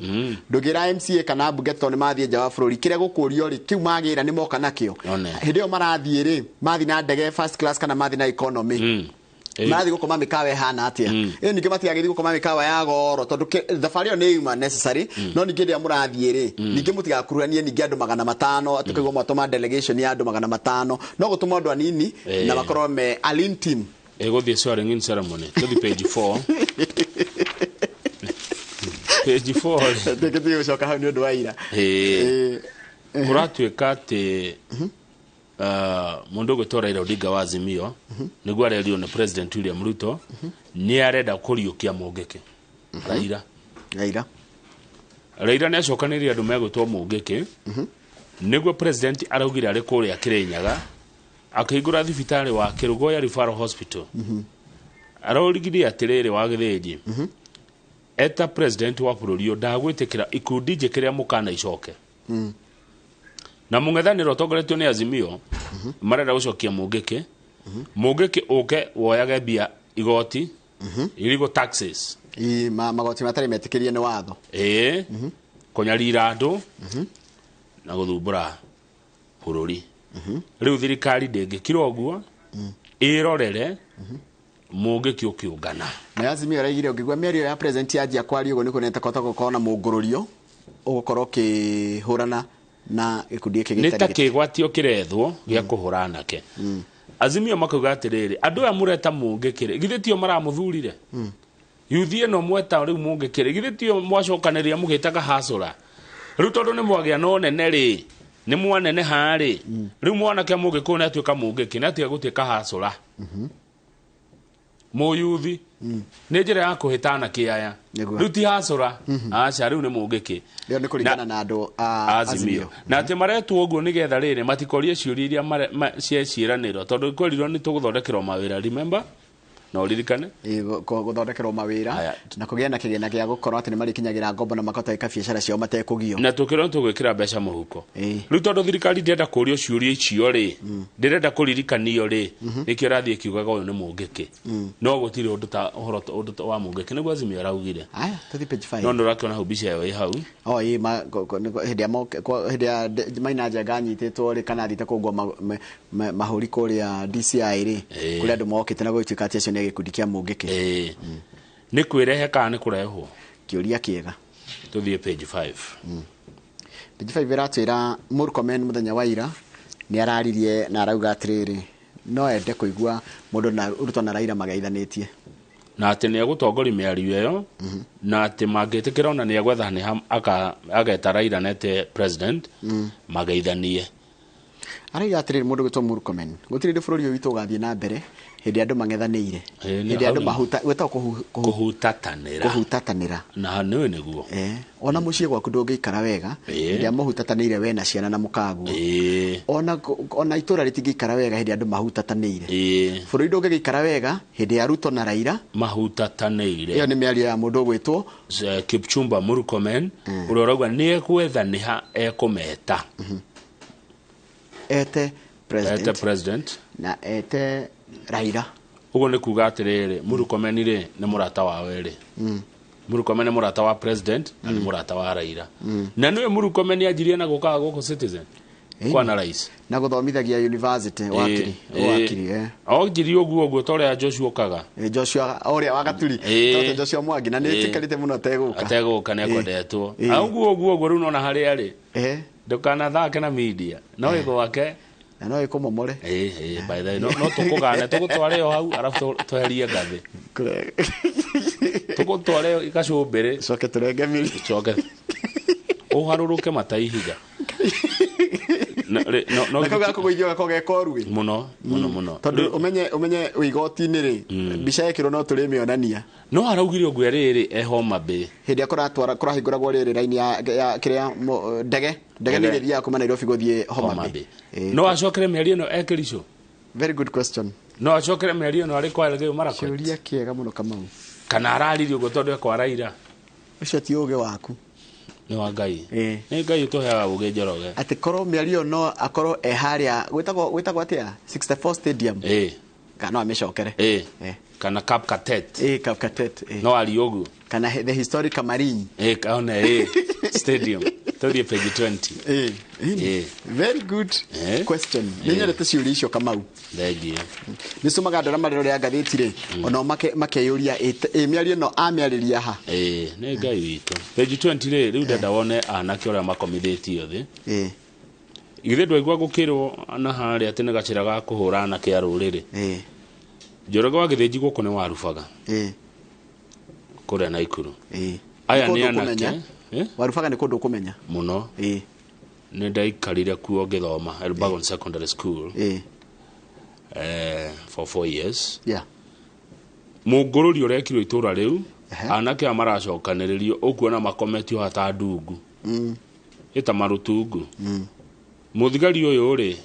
Ndũngĩra MCA kana mbunge tondũ nĩ mathiĩ nja wa bũrũri, kĩrĩa gũkũrio rĩ, kĩu magĩra nĩ moka nakĩo. Hĩndĩ ĩyo marathiĩ rĩ, mathiĩ na ndege first class kana mathiĩ na economy. Marathiĩ gũkoma mĩkawa ĩhana atĩa? Ĩyo ningĩ matigagĩthiĩ gũkoma mĩkawa ya goro tondũ thabarĩ ĩyo nĩ yuma necessary, no ningĩ rĩrĩa mũrathiĩ rĩ, ningĩ mũtigakuruhanie ningĩ andũ 500, atĩ kũigua mwatũma delegation ya andũ 500, no gũtũma andũ anini na makorwo me a lean team. Ĩgũthiĩ swearing in ceremony. Tũthiĩ page 4. Page 4. Tũgĩthiĩ gũcoka hau nĩ ũndũ wa ira. Kũratuĩka atĩ mũndũ ũgwĩtwo Raila Odinga wa Azimio nĩguo arerio nĩ President William Ruto nĩ arenda kũriũkia Mũngĩkĩ. Raila. Raila nĩ acokanĩrĩire andũ megwĩtwo Mũngĩkĩ nĩguo President araugire arĩ kũrĩa Kĩrĩnyaga akĩhingũra thibitarĩ wa Kĩrũgoya Referral Hospital. Arorigire atĩrĩrĩ wa Gĩthĩnji, eta President wa bũrũri ũyũ ndagwĩtĩkĩra ikundi njĩkĩre mũkana icoke. Na mũng'ethanĩro ũtongoretio nĩ Azimio marenda gũcokia Mũngĩkĩ. Mũngĩkĩ ũke woyage mbia igoti, illegal taxes. Magoti matarĩ metĩkĩrie nĩ watho. Kũnyarira andũ na gũthumbũra bũrũri. Rĩu thirikari ndĩngĩkira ũguo, ĩrorere Mũngĩkĩ ũkĩũngana. Na Azimio araigire ũngĩigua mĩario ya president yanjia kwaria ũguo nĩ kuonania ta kwahota gũkorwo na mũngũrũrio ũgũkorwo ũkĩhũrana na gĩkundi gĩkĩ Nĩ ta gĩtarĩ kĩgwatio kĩrethwo gĩa kũhũra anake. Azimio makauga atĩrĩrĩ, andũ aya mũreta Mũngĩkĩ rĩ, githĩ tio maramũthurire? Yuthi ĩno mweta rĩu Mũngĩkĩ rĩ, githĩ tio mwacokanĩrĩria mũgĩtaga hasũra? Rĩu tondũ nĩ mwagĩa na ũnene rĩ, nĩ mwaneneha rĩ, rĩu mwanake Mũgĩkũyũ nĩ atuĩka Mũngĩkĩ, nĩ atiga gũtuĩka hasũra. Mũyuthi nĩ njĩra ya kũhĩta anake aya. Rĩu ti hasũra, aca rĩu nĩ Mũngĩkĩ. Ĩyo nĩ kũringana na andũ a Azimio. Na atĩ maretwo ũguo nĩgetha rĩrĩ matikorie ciũria iria cia ciĩranĩro, tondũ kwerirwo nĩ tũgũthondekerwo mawĩra, remember? Na ũririkane? Gũthondekerwo mawĩra na kũgĩa na kĩgĩna gĩa gũkorwo atĩ nĩ marĩkinyagĩra ngombo na makahota gwĩka biacara ciao matekũgio. Na tũkĩrwo tũgwĩkĩra mbeca mũhuko. Rĩu tondũ thirikari ndĩrenda kũũrio ciũria icio rĩ, ndĩrenda kũririkanio rĩ, nĩkĩo ĩrathiĩ ĩkiugaga ũyũ nĩ Mũngĩkĩ. No gũtirĩ ũndũ ta ũhoro ũndũ ta wa Mũngĩkĩ, nĩguo Azimio araugire. Aya, tũthiĩ page 5. No ndũrakĩona hau mbica ĩyo ĩ hau. O, ĩ, ma, ko, ko, nĩ, hĩndĩ ya moke, kwa, hĩndĩ ya Maina Njenga anyitĩtwo rĩ, kana athiĩte kũngwo mahũri kũrĩa DCI rĩ, kũrĩa andũ mokĩte na gũgĩtuĩka atĩ acio nĩ gĩkundi kĩa Mũngĩkĩ. Nĩ kwĩrehe kana nĩ kũrehwo? Kĩũria kĩega. Tũthiĩ page 5. Page 5 ĩratwĩra Murkomen mũthenya wa ira nĩ araririe na arauga atĩrĩrĩ, no ende kũigua mũndũ na Ruto na Raila mageithanĩtie. Na atĩ nĩ egũtongoria mĩario ĩyo, na atĩ mangĩtĩkĩra ona nĩ egwetha nĩ ageta Raila nete president mageithanie. Arauga atĩrĩrĩ mũndũ gwĩtwo Murkomen, gũtirĩ hĩndĩ bũrũri ũyũ witũ ũgathiĩ na mbere hĩndĩ andũ mang'ethanĩire, hĩndĩ andũ mahuta gwĩtagwo kũhutatanĩra. Kũhutatanĩra. Na nĩwe nĩguo. Ona mũciĩ gwaku ndũngĩikara wega hĩndĩ ĩrĩa mũhutatanĩire we na ciana na mũkaguo. Ona itũra rĩtingĩikara wega hĩndĩ andũ mahutatanĩire. Bũrũri ndũngĩgĩikara wega hĩndĩ ya Ruto na Raila mahutatanĩire. Ĩyo nĩ mĩario ya mũndũ ũgwĩtwo Kipchumba Murkomen, ũrĩa ũrauga nĩ egwetha nĩha ekũmeta. Ete president. Ete president. Na ete Raila. Ũguo nĩ kuga atĩrĩrĩ, Murkomen rĩ nĩ mũrata wa werĩ. Murkomen nĩ mũrata wa president na nĩ mũrata wa Raila. Na nĩwe Murkomen anjirie na gũkaga gũkũ Citizen. Kwa na rais. Na gũthomithagia university wakiri. Wakiri. Onjirie ũguo ũguo ta ũrĩa Joshua okaga. Joshua ũrĩa wa Gaturi. Tondũ Joshua Mwangi na nĩ ĩtĩkĩrĩte mũno ategũka. Ategũka nĩ ekwendetwo. Ũguo ũguo ũguo rĩu nona harĩa arĩ. Ndũkanathake na media. No ĩgwake. Na no ĩkũmomore. By the way, no tũkũgane tũgũtware o hau arabu tweherie ngathĩ. Tũgũtware gacũmbĩrĩ. Coke tũrenge mĩri. Coke. Ũharũrũke mata ihiga. No kau gakũgũithio gakorwo ge koru-ĩ. Mũno mũno mũno. Tondũ ũmenye wĩ igoti-inĩ rĩ, mbica yekĩrwo no tũrĩmĩonania. No araugire ũguo rĩrĩ e Homa Bay. Hĩndĩ ĩrĩa kũrahingũragwo rĩrĩ raini ya kĩrĩa ndege nĩ ĩrĩthiaga kuma Nairobi gũthiĩ Homa Bay. No acokere mĩario ĩno e Kericho? Very good question. No acokere mĩario ĩno arĩ kwa Elgeyo Marakwet? Kĩũria kĩega mũno Kamau. Kana araririe ũguo tondũ ekwa Raila? Ũcio ti ũgĩ waku. Nĩ wa Ngai. Nĩ Ngai ũtũheaga ũgĩ Njoroge. Atĩ korwo mĩario no akorwo e harĩa gwĩtagwo atĩa 64 Stadium. Kana no amĩcokere. Kana Kapkatet. Kapkatet. No arie ũguo. Kana the historic Marine. Ona stadium. Tũthiĩ page 20. Very good question. Nĩ nyendete ciũria icio Kamau. Thengiũ. Nĩ cũmaga andũ arĩa marerorera ngathĩti rĩ, onao makeyũria mĩario ĩno amĩarĩria ha. Nĩ Ngai witũ. Page 20 rĩ, rĩu ndenda wone anake ũrĩa makomithĩtio thĩ. Githĩ ndwaigua gũkĩrwo na harĩa atĩ nĩ gacĩra ga kũhũra anake a rũrĩrĩ. Njoroge wa Gĩthĩnji gũkũ nĩ warubaga. Kũrĩa Naikuru. Aya nĩ anake. Warubaga nĩ kũndũ ũkũmenya. Mũno. Nĩ ndaikarire kuo ngĩthoma Elbagon Secondary School. For 4 years. Mũngũrũri ũrekirwo itũra rĩu, anake aya maracokanĩrĩrio ũkuona makometio hata ndungu. Ĩta marũtungu. Mũthigari ũyũ rĩ,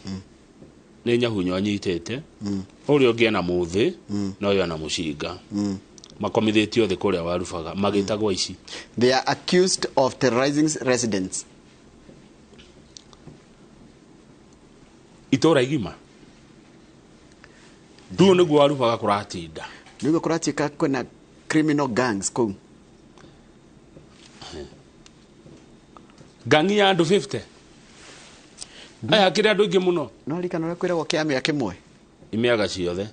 nĩ nyahunyo anyitĩte, ũrĩa ũngĩ ena mũthĩ, na ũyũ ena mũcinga. Makomithĩtio thĩ kũrĩa warubaga, magĩtagwo ici. They are accused of terrorizing residents. Itũra igima. Rĩu nĩguo warubaga kũratinda. Nĩguo kũratuĩka kwĩna criminal gangs kũu. Gangi ya andũ 50. Aya kĩrĩ andũ aingĩ mũno. No ririkana ũrĩa kwĩragwo kĩa kĩmwe. Imĩaga ciothe.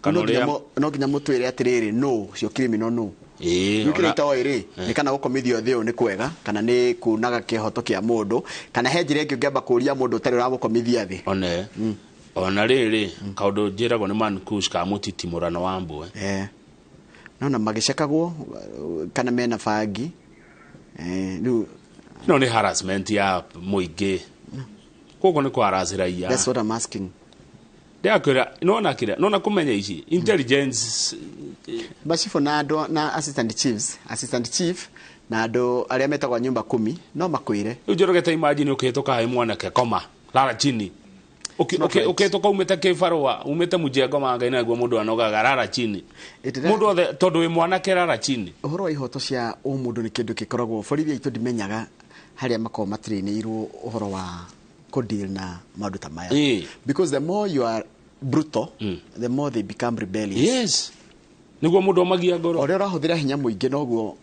No nginya mũtwĩre atĩrĩrĩ no cio criminal no. Rĩu kĩrĩa itoĩ rĩ, nĩ kana gũkomithio thĩ ũyũ nĩ kwega kana nĩ kunaga kĩhoto kĩa mũndũ kana he njĩra ĩngĩ ũngĩamba kũria mũndũ ũtarĩ ũramũkomithia thĩ. One. Ona rĩrĩ kaũndũ njĩragwo nĩ Mankush ka mũtitimũrano wa mbwe. Nona magĩcekagwo kana mena bangi. Rĩu no nĩ harassment ya mũingĩ. Koguo nĩ kũharass raia. That's what I'm asking. Ndiakwĩra nona kĩrĩa nona kũmenya ici intelligence Bacibũ na andũ na assistant chiefs, assistant chief na andũ arĩa metagwo nyumba kumi no makwĩre. Rĩu Njoroge ta imagine ũkĩhĩtũka harĩ mwanake koma lala chini. Ũkĩhĩtũka umĩte kĩbarũa umĩte mũjengo ma Ngai naguo mũndũ anogaga rara chini. Mũndũ othe tondũ wĩ mwanake rara chini. Ũhoro wa ihoto cia ũmũndũ nĩ kĩndũ gĩkoragwo borithi aitũ ndimenyaga harĩa makoragwo matrainĩirwo ũhoro wa kũdeal na maũndũ ta maya. Because the more you are brutal, the more they become rebellious. Yes. Nĩguo mũndũ omagia ngoro. Ũrĩa ũrahũthĩra hinya mũingĩ noguo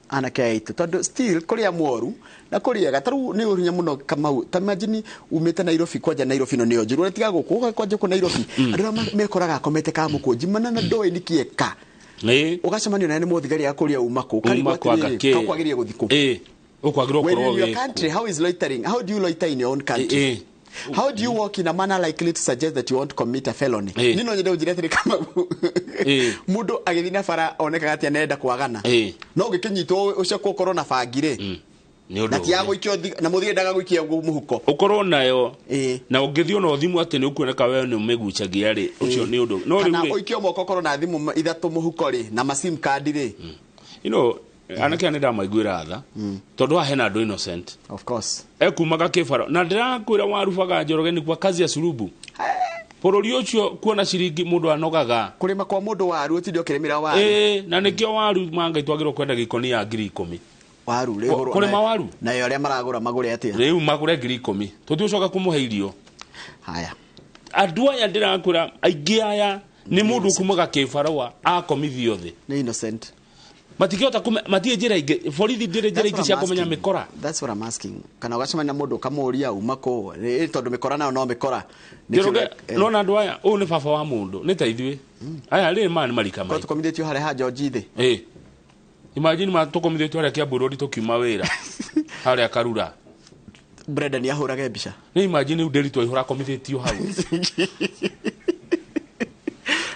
anake aitũ tondũ still kũrĩa moru na kũrĩ ega tarĩu nĩ ũru hinya mũno Kamau. Ta imagine umĩte Nairobi kwanja Nairobi no nĩyo njũru tiga gũkũ ũga kwanja kũ Nairobi andũ arĩa mekoraga akomete ka mũkũnji mana na ndoĩ nĩkĩ eka. Ũgacemanio naye nĩ mũthigari akũria uma kũ, Uma ũkarigwo kũ anga atĩrĩrĩ, kĩ? kakwagĩrĩire gũthiĩ kũ. Ũkwagĩrĩirwo When gũkorwo in your wĩ country, how is loitering? How do you loiter in your own country? How do you walk in a manner likely to suggest that you want to commit a felony? Niĩ no nyende ũnjĩre atĩrĩ kama mũndũ agĩthiĩ na bara onekaga atĩ anenda kwagana, no ũngĩkĩnyitwo ũcekwo ũkorwo na bangi rĩ, nĩ na ũndũ ti ya gũikio na mũthigari ndagagũikia mũhuko. Ũkorwo nayo na ũngĩthiĩ ona ũthimwo atĩ nĩ ũkuoneka we nĩ ũmĩgucagia rĩ, ũcio nĩ ũndũ no Kana rĩu rĩ, ũikio moko ũkorwo na thimũ ithatũ mũhuko rĩ, na ma sim card rĩ. You know, anake aya nĩ ndamaiguĩra tha tondũ haha hena andũ innocent. Of course. Ekumaga kĩbaro na ndĩrakwĩra warubaga Njoroge nĩ kwa kazi ya surubu bũrũri ũcio kuona ciringi mũndũ anogaga. Kũrĩma kwa mũndũ waru ũtinde ũkĩrĩmĩra waru. Na nĩkĩo waru mangai twagĩrĩirwo kwenda gĩkoni ya 10,000. Waru rĩ, Kũrĩma waru nayo arĩa maragũra magũre atĩa? Rĩu magũre 10,000, tũtigũcoka kũmũhe irio. Haya. Andũ aya ndĩrakwĩra aingĩ aya nĩ mũndũ kumaga kĩbarũa akomithio thĩ. Nĩ innocent. Matikĩhota matirĩ njĩra ingĩ, borithi ndĩrĩ njĩra That's ingĩ cia what I'm kũmenya asking. mĩkora. That's what I'm asking. Kana ũgacemania na mũndũ ũkamũũria uma kũ, tondũ mĩkora nayo no mĩkora. Nĩkĩo Njoroge, nona andũ aya, ũyũ nĩ baba wa mũndũ, nĩ ta ithuĩ aya rĩ, maya nĩ marika Korwo maitũ. tũkomithĩtio harĩa ha George thĩ. Imagine ma tũkomithĩtio harĩa Kiambu Road tũkiuma wĩra harĩa Karura. Brenda nĩ ahũrage mbica. Nĩ imagine rĩu Nderitu aihũra akomithĩtio hau.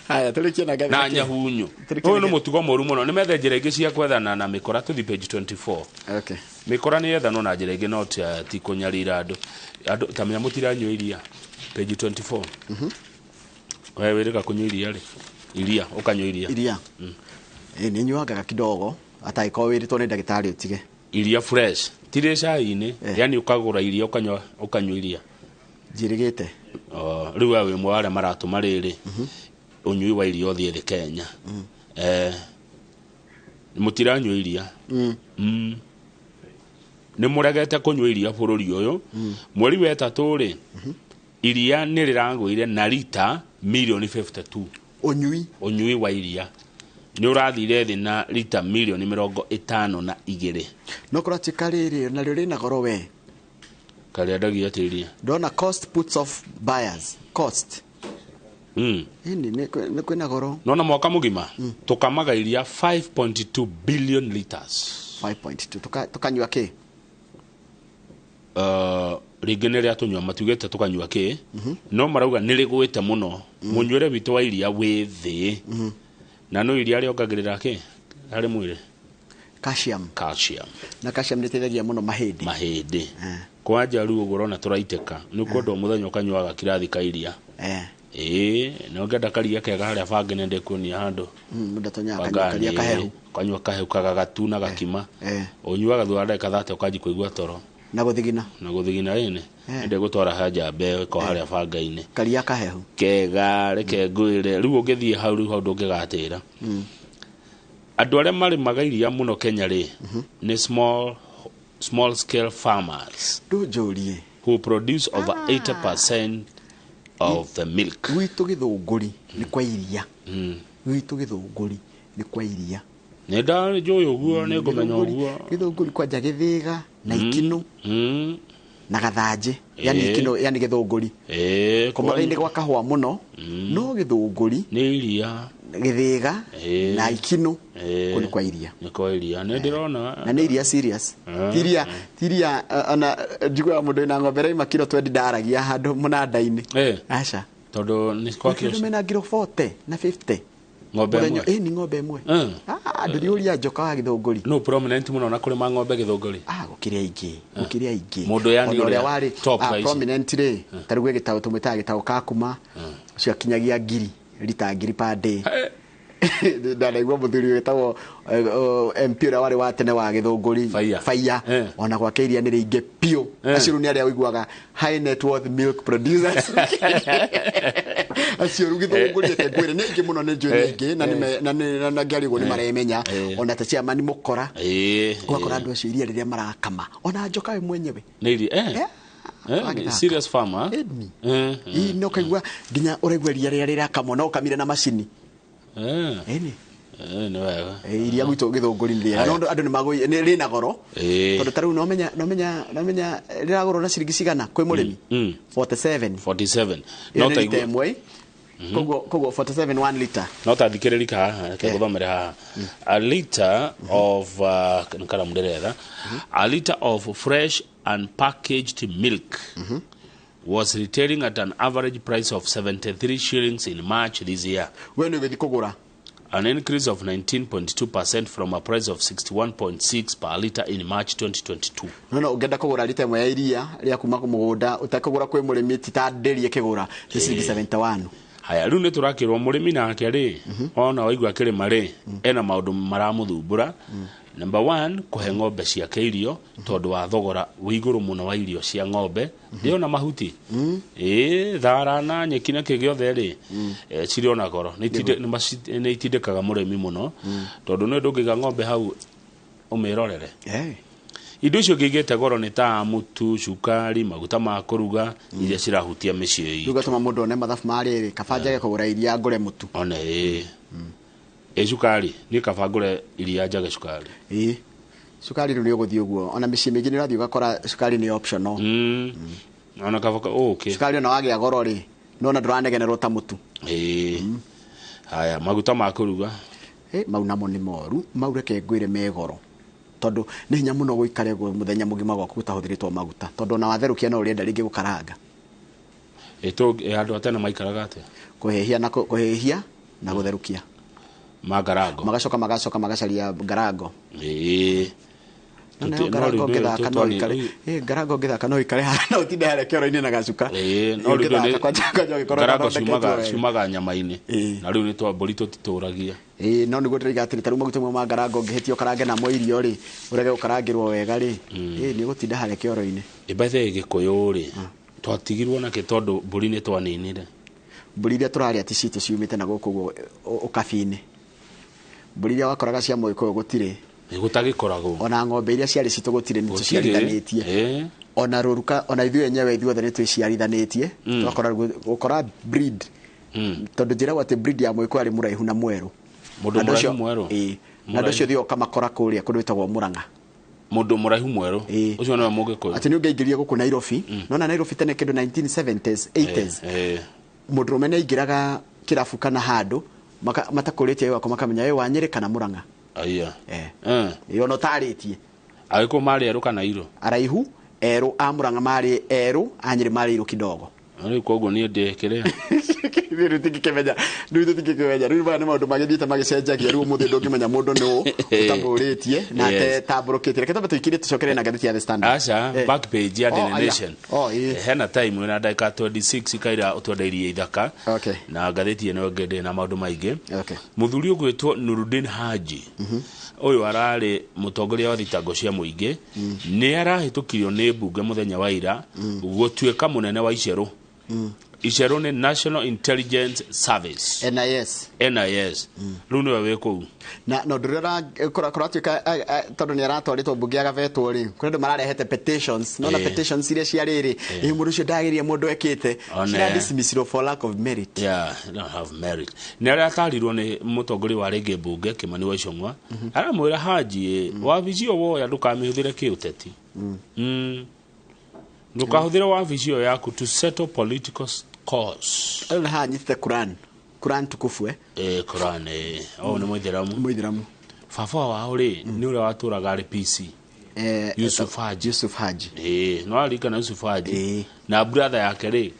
Haya, tũrĩkie na ngathĩti. Na nyahunyu. Tũrĩkie Ũyũ na nĩ mũtugo mũru mũno. Nĩ methe njĩra ingĩ cia kwethana na mĩkora, tũthiĩ page 24. Okay. Mĩkora nĩ yethanwo na njĩra ingĩ no ti kũnyarira andũ. Andũ ta menya mũtiranyua iria. Page 24. We wĩrĩga kũnyua iria rĩ? Iria, ũkanyua iria. Iria. Nĩ nyuangaga kidogo atangĩkorwo wĩrĩtwo nĩ ndagĩtarĩ ũtige. Iria fresh. Ti rĩ cai-inĩ. Yani ũkagũra iria ũkanyua, ũkanyua iria. Njĩrĩgĩte. Oh, rĩu we wĩ ũmwe wa arĩa maratũma rĩrĩ ũnyui wa iria ũthiĩ thĩ Kenya. Mũtiranyua iria. Nĩ mũregete kũnyua iria bũrũri ũyũ. Mweri wa ĩtatũ rĩ, iria nĩ rĩragũire na rita mirioni 52. Ũnyui. Ũnyui wa iria nĩ ũrathire thĩ na rita mirioni 52. No kũratuĩka rĩrĩ narĩo rĩna goro we. Karĩendagia atĩa iria? Ndona cost puts off buyers. Cost. Ĩni nĩ kwĩna goro. Nona mwaka mũgima tũkamaga iria 5.2 billion liters. 5.2 tukanyua kĩ? Rĩngĩ nĩ rĩa tũnyua, matiugĩte tũkanyua kĩ, no marauga nĩ rĩgũĩte mũno. Mũnyuĩre witũ wa iria wĩ thĩ. Na no iria rĩongagĩrĩra kĩ harĩ mwĩrĩ? Calcium. Calcium. Na calcium nĩ ĩteithagia mũno mahĩndĩ. Mahĩndĩ. Kwanja rĩu ũguo ũrona tũraitĩka nĩ ũkwenda o mũthenya ũkanyuaga kirathi ka iria. Na ũngĩenda karia kega harĩa bangi nĩ ndĩkuonia handũ. Mũndũ atonyaga Banga akanyua karia nĩ- kahehu. Ũkanyua kahehu kagagatu na gakima. Ũnyuaga thutha wa ndagĩka 30 ũkanji kũigua toro. Na gũthigina. Na gũthigina ĩnĩ. Nĩ gũtwara haja mbe ko harĩa banga-inĩ. Karia kahehu. Kega reke ngwĩre rĩu ũngĩthiĩ hau rĩu hau ndũngĩgatĩra. Andũ arĩa marĩmaga iria mũno Kenya rĩ, nĩ small scale farmers. Ndũnjũrie. Who produce over 80% of the milk. Gwitũ Gĩthũngũri nĩ kwa iria. Gwitũ Gĩthũngũri nĩ kwa iria. Nĩ ndanjũĩ ũguo, nĩ ngũmenya ũguo. Gĩthũngũri kwanja Gĩthĩga na Ikinũ na Gathanjĩ. Yani Ikinũ, yani Gĩthũngũri. Kũmatha-inĩ gwa kahũa mũno, no Gĩthũngũri nĩ iria. Gĩthĩga na Ikinũ kũu nĩ kwa iria. Nĩ kwa iria. Nĩ ndĩrona. Na nĩ iria serious. Tiria, tiria, ona njiguaga mũndũ wĩna ng'ombe ĩraima kiro 20 ndaragia handũ mũnanda-inĩ. Aca. Tondũ nĩ kwa Kĩndũ kiro. mena ngiro 40 na 50. Ng'ombe Mũthenya- ĩmwe? Nĩ ng'ombe ĩmwe. Ndũriũria njoka wa Gĩthũngũri. No prominent mũno na kũrĩma ng'ombe Gĩthũngũri. Gũkĩrĩ aingĩ, gũkĩrĩ aingĩ. Mũndũ yani Ona ũrĩa ũrĩa warĩ, top thaa ici. prominent rĩ, ta rĩu gwĩ gĩtaũ tũmwĩtaga gĩtaũ ka kuma, ũcio akinyagia ngiri, rita ngiri per day. Ndanaigua mũthuri wĩtagwo MP ũrĩa warĩ wa tene wa Gĩthũngũri, Faia. Ona gwake iria nĩ rĩingĩ biũ. Acio rĩu nĩ arĩa ũiguaga high net worth milk producers. Acio rĩu Gĩthũngũri reke ngwĩre nĩ aingĩ mũno, nĩ njũĩ nĩ aingĩ, na nĩ na nĩ- na ngĩaria ũguo nĩ maremenya. Ona ta chairman Mũkora. Ũgakora andũ acio iria rĩrĩa marakama, ona njoka we mwenyewe. Nĩ iria, Agĩthaka. Serious farmer. Ĩni. Ĩ, no kaigua nginya ũraigua iria rĩrĩa rĩrakamwo no ũkamire na macini. Ĩni. Nĩ wega. Iria gwitũ Gĩthũngũri nĩ rĩega. No andũ nĩ magũi nĩ rĩna goro. Tondũ ta rĩu no menya rĩragũrwo na ciringi cigana kwĩ mũrĩmi? 47. 47. Ĩyo No nĩ ta rita igua ĩmwe. Koguo 47 1 liter. No ta thikĩrĩria haha, reke ngũthomere haha. A liter of karamu ndĩretha, a liter of fresh and packaged milk was retailing at an average price of 73 shillings in March this year. We nĩ ũgĩthiĩ kũgũra. An increase of 19.2% from a price of 61.6 per liter in March 2022. No ũngĩenda kũgũra lita ĩmwe ya iria rĩa kuma mũgũnda ũtekũgũra kwĩ mũrĩmi ti ta ndĩri ĩkĩgũra nĩ ciringi 71. Haya, rĩu nĩ tũrakĩrwo mũrĩmi nake rĩ, ona waigua akĩrĩma rĩ, ena maũndũ maramũthumbũra. Number one, kũhe ng'ombe ciake irio tondũ wa thogora wĩ igũrũ mũno wa irio cia ng'ombe ndĩona mahuti, ĩĩ, thara na nyeki na kĩ gĩothe rĩ, cirĩ ona goro. Nĩ itindĩkaga mũrĩmi mũno tondũ nĩ ndũngĩiga ng'ombe hau ũmĩrorere. Indo icio ingĩ igĩte goro nĩ ta mũtu, cukari, maguta ma kũruga, iria cirahutia mĩciĩ Rĩu itũ. gatũma mũndũ one mathabu ma rĩrĩ, kaba njage kũgũra iria ngũre mũtu. One ĩĩ, ĩ cukari niĩ kaba ngũre iria njage cukari. Ĩĩ, cukari rĩu nĩ ũgũthiĩ ũguo, ona mĩciĩ mĩingĩ nĩ ũrathiĩ ũgakora cukari nĩ optional. Ona kaba ũkĩ. Cukari ona wagĩa goro rĩ, nona ndũranegenerwo ta mũtu. Ĩĩ, haya, maguta ma kũruga. Mau namo nĩ moru, mau reke ngwĩre me goro tondũ nĩ hinya mũno gũikare ũguo mũthenya mũgima gwaku ũtahũthĩrĩtwo maguta, tondũ ona watherũkia no ũrĩenda rĩngĩ gũkaranga. Ĩ andũ a tene maikaraga atĩa? Kũhĩhia na kũhĩhia na gũtherũkia. Mangarango. Magacoka magacaria ngarango. Ĩĩ. No nayo ngarango ũngĩthaka no ũikare, ngarango ũngĩthaka no ũikare haha na ũtinde harĩa kĩoro-inĩ na gacuka. Ĩĩ, no rĩu Ũngĩthaka nĩ kwanja ũgĩkorwo ngarango ũthondeketwo ciumaga wega. Ciumaga nyama-inĩ na rĩu nĩ twa mbũri tũtitũragia. Ĩĩ, no nĩguo ndĩroiga atĩrĩ, ta rĩu maguta mamwe ma ngarango ũngĩhĩtia ũkarange namo irio rĩ, ũrege gũkarangĩrwo wega rĩ, ĩĩ, nĩ ũgũtinda harĩa kĩoro-inĩ. Ĩ by the way, Gĩkũyũ rĩ, twatigirwo nakĩ tondũ mbũri nĩ twaninire? Mbũri iria tũrarĩa ti citũ, ciumĩte na gũkũ ũguo ũkabi-inĩ. Mbũri iria wakoraga cia Mũgĩkũyũ gũtirĩ. Gũtagĩkoragwo. Ona ng'ombe iria ciarĩ citũ gũtirĩ, nĩ tũciarithanĩtie. Ona rũruka, ona ithuĩ enyewe ithuothe nĩ twĩciarithanĩtie. Tũgakora gũkora breed, tondũ njĩragwo atĩ breed ya Mũgĩkũyũ arĩ mũraihu na mwerũ. Mũndũ Na andũ mũraihu acio- mwerũ. Ĩĩ. Na andũ acio ũthiaga ũkamakora kũrĩa kũndũ gwĩtagwo Mũrang'a. Mũndũ mũraihu mwerũ ũcio nĩwe Mũgĩkũyũ. Atĩ nĩ ũngĩaingĩrire gũkũ Nairobi, nona Nairobi tene kĩndũ 1970s, 80s, mũndũrũme nĩ aingĩraga kĩrabu kana handũ matakũrĩtie wako makamenya wĩ wa Nyĩrĩ kana Mũrang'a. Aya. Ĩĩ, ona ũtarĩtie. Agĩkũyũ marĩ erũ kana irũ? Araihu erũ a Mũrang'a marĩ erũ, a Nyĩrĩ marĩ irũ kidogo. Rĩu koguo niĩ ndĩ kĩrĩa. Rĩu tũtingĩkĩmenya, rĩu tũtingĩkĩmenya, rĩu maya nĩ maũndũ magĩthiĩte magĩcenjagia, rĩu ũmũthĩ ndũngĩmenya mũndũ nĩ ũ ũtamũrĩtie na atetambũrũkĩtie. Reke twambe tũikirie tũcokere na ngathĩti ya The Standard. Aca, back page ya Oh, Daily aya. Nation. Oh, ĩĩ. Hena time wĩna ndagĩka 26 ikaira ũtwendeirie ithaka. Na ngathĩti ĩno ĩngĩ ndĩ na maũndũ maingĩ. Mũthuri ũgwĩtwo Nurudin Haji ũyũ ararĩ mũtongoria wa thitango cia mũingĩ, nĩ arahĩtũkirio nĩ mbunge mũthenya wa ira gũtuĩka mũnene wa icerũ. Icerũ nĩ National Intelligence Service. NIS. NIS. Rĩu nĩwe wĩ kũu. Na ũndũ ũrĩa kũratuĩka tondũ nĩ aratwarĩtwo mbunge agavetwo rĩ, kũrĩ andũ mararehete petitions, nona petitions iria cia rĩrĩ, ĩ mũndũ ũcio ndagĩrĩire mũndũ ekĩte, ciradismissirwo for lack of merit. Yeah, don't have merit. Nĩ aratarirwo nĩ mũtongoria wa rĩngĩ mbunge Kimani wa Ichung'wa, aramwĩra Haji, wabici ĩyo woya ndũkamĩhũthĩre kĩũteti. Ndũkahũthĩre wabici ĩyo yaku to settle political scores. Rĩu na haha nyitĩte Quran tukufu. Eh, Quran, eh. Oh, nĩ mũithĩramu. Mũithĩramu. Baba wao rĩ, nĩ ũrĩa watũraga arĩ PC. Yusuf Haji. Yusuf Haji. Eh, no aririkana Yusuf Haji. Na brother yake rĩ,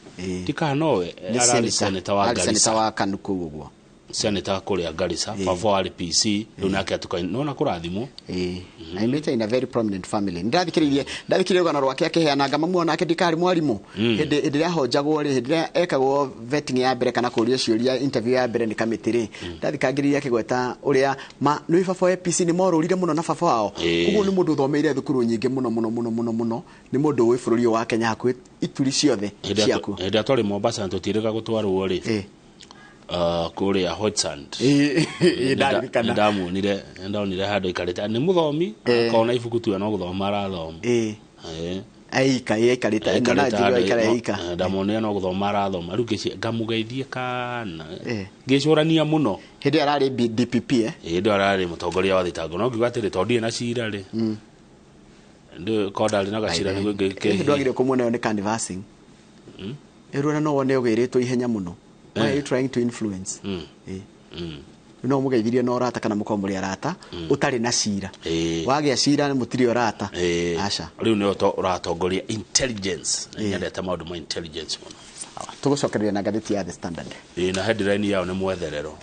ti kana nowe Nĩ ararĩ senator. senator wa Arĩ senator Garissa. wa Kanu kũu ũguo. Senator kũrĩa Garissa, baba warĩ PC, rĩu nake atuka nona kũrathimwo. Ĩĩ. Aimĩte in a very prominent family. Ndathikĩrĩirie rũgano rwake akĩheana mamu onake ndikarĩ mwarimũ. Hĩndĩ ĩrĩa ahonjagwo rĩ, hĩndĩ ĩrĩa ekagwo vetting ya mbere kana kũũrio ciũria interview ya mbere nĩ kamĩtĩ rĩ, ndathikangĩrĩria akĩgweta ũrĩa ma nĩ baba wa APC nĩ morũrire mũno na baba wao. Koguo nĩ mũndũ ũthomeire thukuru nyingĩ mũno mũno mũno mũno mũno, nĩ mũndũ ũĩ bũrũri ũyũ wa Kenya hakuhĩ ituri ciothe ciakuo. Hĩndĩ ĩrĩa twarĩ Mombasa na tũtirĩga gũtwarwo rĩ, kũrĩa White Sand. Ndaririkana. Nĩndamuonire, nĩndonire handũ aikarĩte nĩ mũthomi, akona ibuku tu no gũthoma arathoma. Aika aikarĩte Aikarĩte na njigua handũ, aikara aika. Ndamuonire no gũthoma arathoma, rĩu ngamũgeithie kana ngĩcũrania mũno. Hĩndĩ ĩyo ararĩ DPP. Hĩndĩ ĩyo ararĩ mũtongoria wa thitango, no ngiuga atĩrĩ, tondũ ndirĩ na cira rĩ, korwo ndarĩ na gacira nĩguo Ndwagĩrĩire kũmuona ĩyo nĩ canvassing. Ĩrona no wone ũgĩrĩtwo ihenya mũno. Why are you trying to influence? No mugeithirie na ũrata kana mũkorwo mũrĩ arata ũtarĩ na cira. Wagĩa cira mũtirĩ ũrata. Aca. Rĩu nĩwe ũratongoria intelligence. Nyendete maũndũ ma intelligence mũno. Tũgũcokereria na ngathĩti ya The Standard. Na headline yao nĩ mwetherero.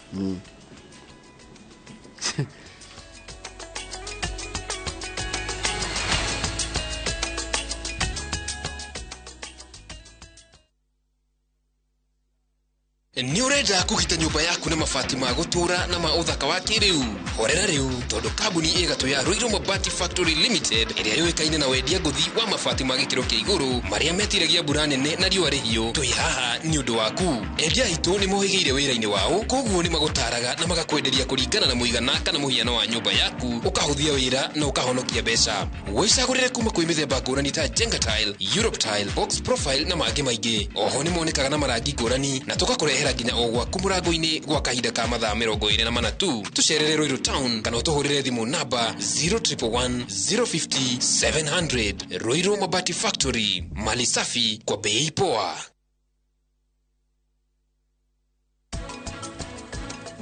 Nĩ ũrenda kũgita nyũmba yaku na mabati ma gũtũũra na ma ũthaka wa kĩrĩu? Horera rĩu tondũ kambuni ĩgatũ ya Ruiru Mabati Factory Limited ĩrĩa yũĩkaine na wendia ngũthi wa mabati ma gĩkĩro kĩa igũrũ marĩa metiragia mbura nene na riũa rĩhiũ, twĩ haha nĩ ũndũ waku. Endia aitũ nĩ mohĩgĩire wĩra-inĩ wao, koguo nĩ magũtaraga na magakwenderia kũringana na mũigana kana mũhiano wa nyũmba yaku, ũkahũthia wĩra na ũkahonokia mbeca. Wĩcagũrĩre kuma kwĩ mĩthemba ngũrani ta Jenga Tile, Europe Tile, Box Profile na mangĩ maingĩ. Oho nĩ monekaga na marangi ngũrani na tũgakũrehera nginya o gwaku mũrango-inĩ gwa kahinda ka mathaa 24 tu. Tũcerere Ruiru Town kana ũtũhũrĩre thimũ namba 0111 050 700. Ruiru Mabati Factory, mali safi kwa bei poa.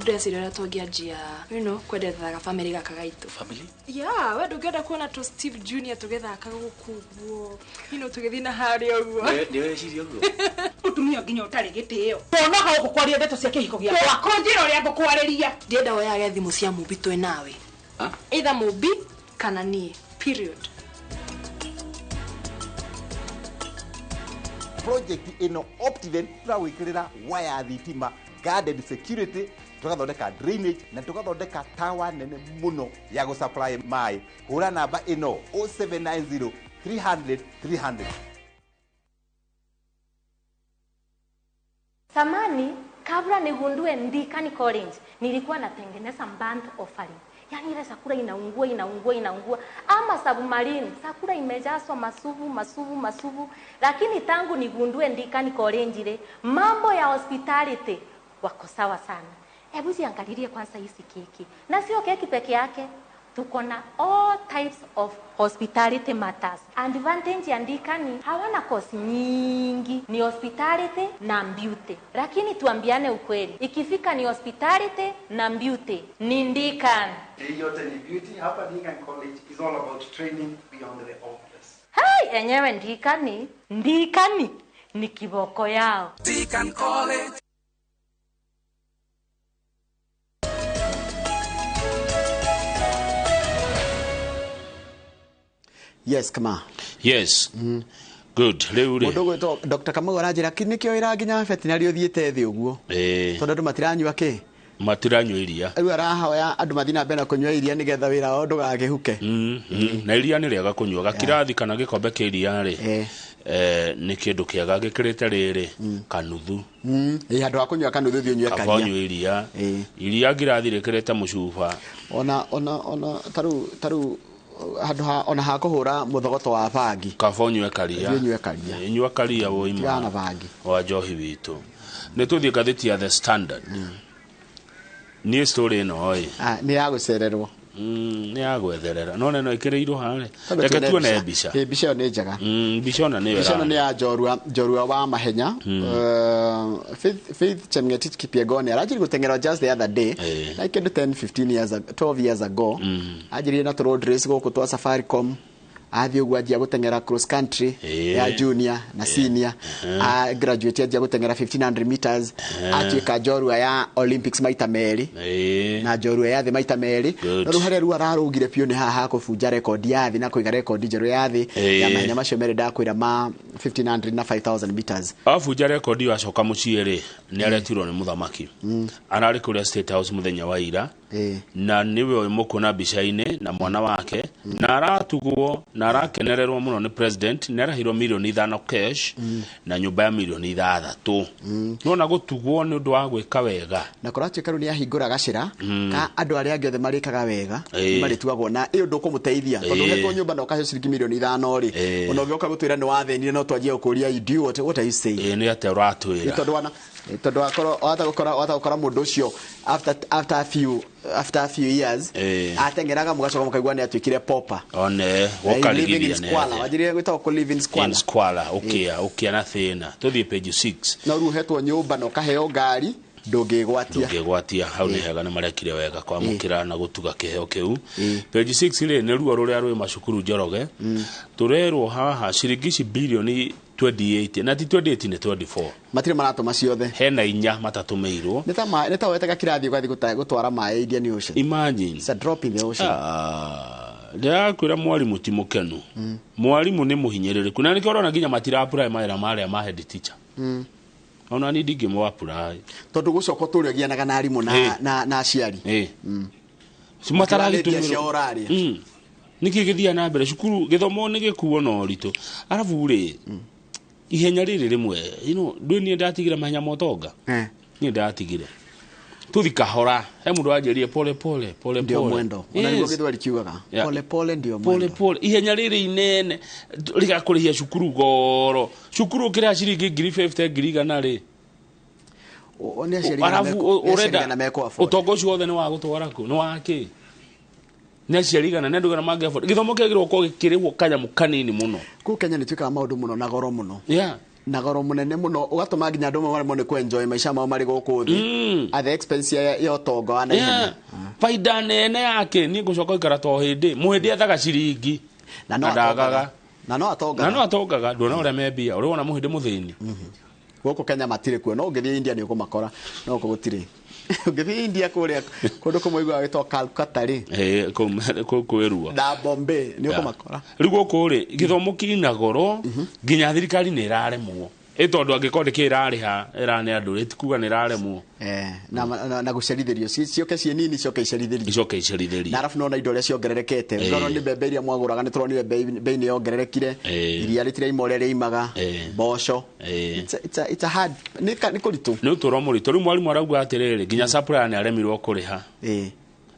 Ndĩreciria ũrĩa tũngĩanjia, you know, kwendethaga family gaka gaitũ. Family? Yeah, we ndũngĩenda kuona tũ Steve Junior tũgĩthaka gũkũ ũguo. You know, tũgĩthiĩ na harĩa ũguo. Nĩ ũreciria ũguo? Mũtumia nginya ũtarĩ gĩtĩo. Wonaga gũkũ kwaria ndeto cia kĩhiko gĩakwa. Kũnjĩra ũrĩa ngũkwarĩria. Ndienda woyage thimũ cia Mũmbi twĩ nawe. Either Mũmbi kana niĩ. Period. Project ĩno Optiven tũragwĩkĩrĩra waya thitima, garden security, tũgathondeka drainage na tũgathondeka tower nene mũno ya gũsupply maĩ. Hũra namba ĩno 0790 300 300. Samani, kabla nigundue Ndikani College, nilikuwa natengeneza burnt offering. Yaani ile sakura inaungua inaungua inaungua, ama submarine, sakura imejazwa masubu masubu masubu. Lakini tangu nigundue Ndikani College ile, mambo ya hospitality wako sawa sana. Hebu ziangalilie kwanza hizi keki. Na sio keki peke yake, tuko na all types of hospitality matters. Advantage ya Ndikani, hawana course nyingi, ni hospitality na beauty. Lakini tuambiane ukweli, ikifika ni hospitality na beauty, ni Ndikani. Hii yote ni beauty. Hapa Ndikani College is all about training beyond the obvious. Hai, enyewe Ndikani, Ndikani ni kiboko yao. Ndikani College. Yes, come on. Yes. Good. Rĩu rĩ. Mũndũ ũgwĩtwo Dr. Kamau aranjĩra nĩkĩo wĩra nginya veterinary ũthiĩte thĩ ũguo. Tondũ andũ matiranyua kĩ? Matiranyua iria. Rĩu arahoya andũ mathiĩ na mbere na kũnyua iria nĩgetha wĩra wao ndũgakĩhuke. Na iria nĩ rĩega kũnyua. Gakirathi kana gĩkombe kĩa iria rĩ, nĩ kĩndũ kĩega gĩkĩrĩte rĩrĩ kanuthu. Handũ ha kũnyua kanuthu thiĩ ũnyue karia. Kaba ũnyue iria. Iria ngirathi rĩkĩrĩte mũcuba. Ona ona ona tarĩu handũ ha ona ha kũhũra mũthogoto wa bangi. Kaba ũnyue karia. Thiĩ ũnyue karia. Nyua karia woima. Tigana na bangi. Wa njohi witũ. Nĩ tũthiĩ ngathĩti ya The Standard. Niĩ story ĩno ĩ. Nĩ ya gũcererwo. Nĩ ya gwetherera. No neno ĩkĩrĩirwo harĩa. Reke tuone mbica. Mbica ĩyo nĩ njega. Mbica ona nĩyo. Mbica ĩno nĩ ya njorua wa mahenya. Faith Chemngetich Kipyegon aranjirie gũteng'era just the other day. Like 10, 15 years 12 years ago. Anjirie na road race gũkũ twa Safaricom. Athiĩ ũguo anjia gũteng'era cross country ya junior na senior. A graduate anjia gũteng'era 1500 meters. Atuĩka njorua ya Olympics maita merĩ na njorua ya thĩ maita merĩ. No rĩu harĩa rĩu ararũgire biũ nĩ haha kũbunja rekondi ya thĩ na kũiga rekondi njerũ ya thĩ ya mahenya macio merĩ ndakwĩra ma 1500 na 5000 meters. Abunja rekondi ĩyo acoka mũciĩ rĩ, nĩ aretirwo nĩ mũthamaki. Ararĩ kũrĩa State House mũthenya wa ira. Na nĩwe ũyũ mũkuona mbica-inĩ na mwana wake, na aratugwo na arakenererwo mũno nĩ president. Nĩ arahirwo milioni 5 cash na nyũmba ya milioni 6. Nona gũtugwo nĩ ũndũ wa gwĩka wega. Na kũratuĩka rĩu nĩ ahingũra gacĩra ka andũ arĩa angĩ othe marĩkaga wega marĩtuagwo na ĩ ũndũ ũkũmũteithia tondũ ũhetwo nyũmba na ũkaheo ciringi milioni 5 rĩ, ona ũngĩũka gũtwĩra nĩ wathĩnire no twanjie gũkũria you do what are you saying? Nĩ atĩa ũratwĩra? Tondũ wana tondũ wakorwo wata gũkora mũndũ ũcio after a few After a few years ateng'eraga mũgacoka mũkaigua nĩ atuĩkire popa. One living in squalor, wanjĩrire gwĩtagwo kũ live in squalor. In squalor, ũkĩa ũkĩa na thĩna. Tũthiĩ page 6. No rĩu ũhetwo nyũmba na ũkaheo ngari, ndũngĩgwatia. Ndũngĩgwatia. Hau nĩ hega, nĩ marekire wega kwamũkĩra na gũtuga kĩheo kĩu. Page 6 rĩ, nĩ ruo rũrĩa rwĩ macukuru. Njoroge, tũrerwo haha ciringi ici bilioni 28, na ti 28, nĩ 24. Matirĩ maratũma ciothe. Hena inya matatũmĩirwo. Nĩ ta nĩ ta wetega kĩrathi ũgathiĩ gũtwara maĩ Indian Ocean. Imagine. It's a drop in the ocean. Ndĩrakwĩra, mwarimũ ti mũkenu. Mwarimũ nĩ mũhinyĩrĩrĩku, na nĩkĩo ũrona nginya matira apply mawĩra marĩa ma head teacher. Ona ni ndingĩmũ apply. Tondũ gũcoka ũtũũre ũgianaga na arimũ na aciari. Si mataragĩtũmĩrwo. Ciao ũraria. Nĩkĩ gĩthiaga na mbere cukuru? Gĩthomo nĩ gĩkuo na ũritũ. Arabu rĩ, ihenya rĩrĩ rĩmwe, ndũĩ niĩ ndatigire mahenya ma ũtonga. Niĩ ndatigire tuthi kahora. He mũndũ wanjĩrire pole pole pole Ndio pole mwendo. Ona nĩguo gĩthweri kiugaga. Pole pole ndio pole mwendo. Pole. Ihenya rĩrĩ inene rĩgakũrĩhia cukuru goro. Cukuru ũkĩrĩha ciringi 50,000, 100,000 rĩ. Nĩ aciari igana Arabu nĩ aciari ũrenda igana mekũ afford. Ũtonga ũcio wothe nĩ wa gũtwara kũ? Nĩ wa kĩ? Nĩ aciari igana, nĩ andũ igana mangĩ afford? Gĩthomo kĩagĩrĩirwo gũkorwo gĩkĩrĩhwo kanyamũ kanini mũno. Kũu Kenya nĩ twĩkaga maũndũ mũno na goro mũno. Na goro mũnene mũno, ũgatũma nginya andũ amwe maremwo nĩ kũ-enjoy maica mao marĩ gũkũ thĩ at the expense ya ũtonga wa naihenya. Baida nene yake niĩ ngũcoka gũikara to hĩndĩ mũhĩndĩ ethaga ciringi. Na no ndagaga. Na no atongaga. Na no atongaga. Nduona ũrĩa membia ũrĩ wona mũhĩndĩ mũthĩni? Gũkũ Kenya matirĩ kuo, no ũngĩthiĩ India nĩ ũkũmakora, no gũkũ gũtirĩ. Ũngĩthiĩ India kũrĩa kũndũ kũmwe iguaga gwĩtwo Calcutta rĩ, Kũu kwĩrua na Bombay, nĩ ũkũmakora. Rĩu gũkũ rĩ, gĩthomo kĩna goro nginya thirikari nĩ ĩraremwo, ĩ tondũ angĩkorwo ndĩkĩ ĩrarĩha ĩrane andũ rĩ, ti kuga nĩ ĩraremwo. Na gũcerithĩrio ciũke ciĩ nini, cioke icerithĩrio. Icoke icerithĩrio. Na arabu nona indo ũrĩa ciongererekete. Ũrona nĩ mbembe iria mwagũraga, nĩ tũronire bei nĩ yongererekire. Iria rĩtiraima ũrĩa rĩimaga, mboco. It's a hard, nĩ kũritũ. Nĩ ũtũro mũritũ. Rĩu mwarimũ arauga atĩrĩrĩ, nginya supplier nĩ aremirwo kũrĩha,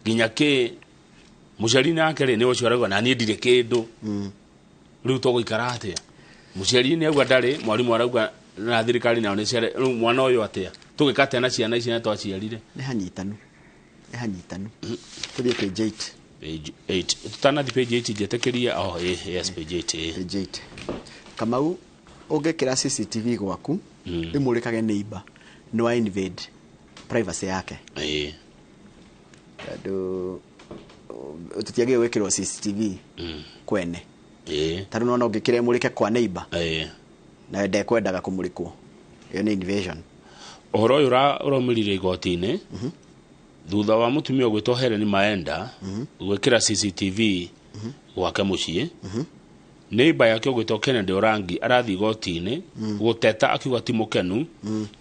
nginya kĩ mũciari nake rĩ, nĩ ũcio arauga na niĩ ndirĩ kĩndũ. Rĩu tũgũikara atĩa? Mũciari nĩ auga ndarĩ, mwarimũ arauga na thirikari nayo nĩ ciare. Rĩu mwana ũyũ atĩa? Tũgĩka atĩa na ciana ici na twaciarire? Nĩ hanyitanu, nĩ hanyitanu. Tũthiĩ page 8. Page 8. Tutanathi page 8, njetĩkĩria, oh, yes, page 8. Page 8. Kamau, ũngĩkĩra CCTV gwaku ĩmũrĩkage neighbor, nĩ wa invade privacy yake. Tondũ tũtiagĩrĩirwo gwĩkĩrwo CCTV kwene. Ta rĩu nona ũngĩkĩra ĩmũrĩke kwa neighbor na ndekwendaga kũmũrĩkwo, ĩyo nĩ invasion. Ũhoro ũyũ ũraumĩrire igoti-inĩ thutha wa mũtumia ũgwĩtwo Helen Maenda gwĩkĩra CCTV gwake mũciĩ. Neighbor yake ũgwĩtwo Kennedy Orangi arathiĩ igoti-inĩ gũteta akiuga ti mũkenu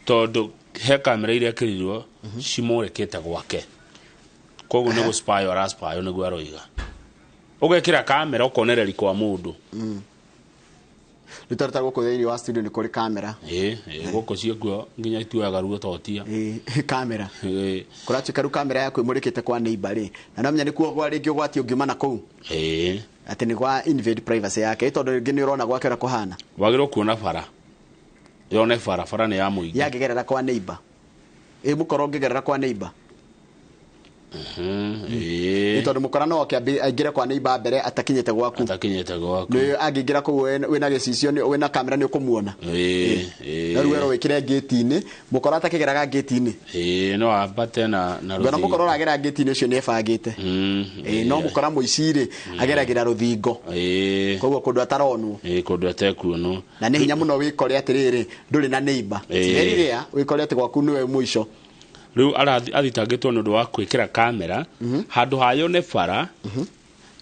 tondũ he kamera iria ekĩrirwo cimũrĩkĩte gwake, koguo nĩ gũspayo araspayo. Nĩguo aroiga ũgekĩra kamera ũkonereri kwa mũndũ. Rĩu ta gũkũ thĩinĩ wa studio nĩ kũrĩ kamera. Ĩ gũkũ ciakuo nginya ituoyaga ruo totia. Kamera kũratuĩka rĩu kamera yaku ĩmũrĩkĩte kwa neighbor rĩ, na no menya nĩkuo gwa rĩngĩ ũgwati ũngiuma na kũu, atĩ nĩ gwa invade privacy yake, tondũ rĩngĩ nĩ ũrona gwake ũrĩa kũhana. Wagĩrĩirwo kuona bara, yone bara, bara nĩ ya mũingĩ. Yangĩgerera kwa neighbor, ĩ mũkoro ũngĩgerera kwa neighbor. Nĩ tondũ mũkora no oke aingĩre kwa neighbor mbere atakinyĩte gwaku. Atakinyĩte gwaku. Nĩ angĩingĩra kũu wĩna gĩcicio, wĩna kamera, nĩ ũkũmuona. No rĩu werwo wĩkĩre ngĩti-inĩ, mũkora atakĩgeraga ngĩti-inĩ. Ĩ no ambate na Ngona rũthingo. Mũkora ũragera ngĩti-inĩ ũcio nĩ ebangĩte. Ĩ no mũkora mũici rĩ, ageragĩra rũthingo. Koguo kũndũ ataronwo. Ĩ kũndũ atekuonwo. Na nĩ hinya mũno wĩkore atĩrĩrĩ, ndũrĩ na neighbor. Very rare wĩkore atĩ gwaku nĩwe mũico. Rĩu athitangĩtwo nĩ ũndũ wa gwĩkĩra kamera handũ ha yone bara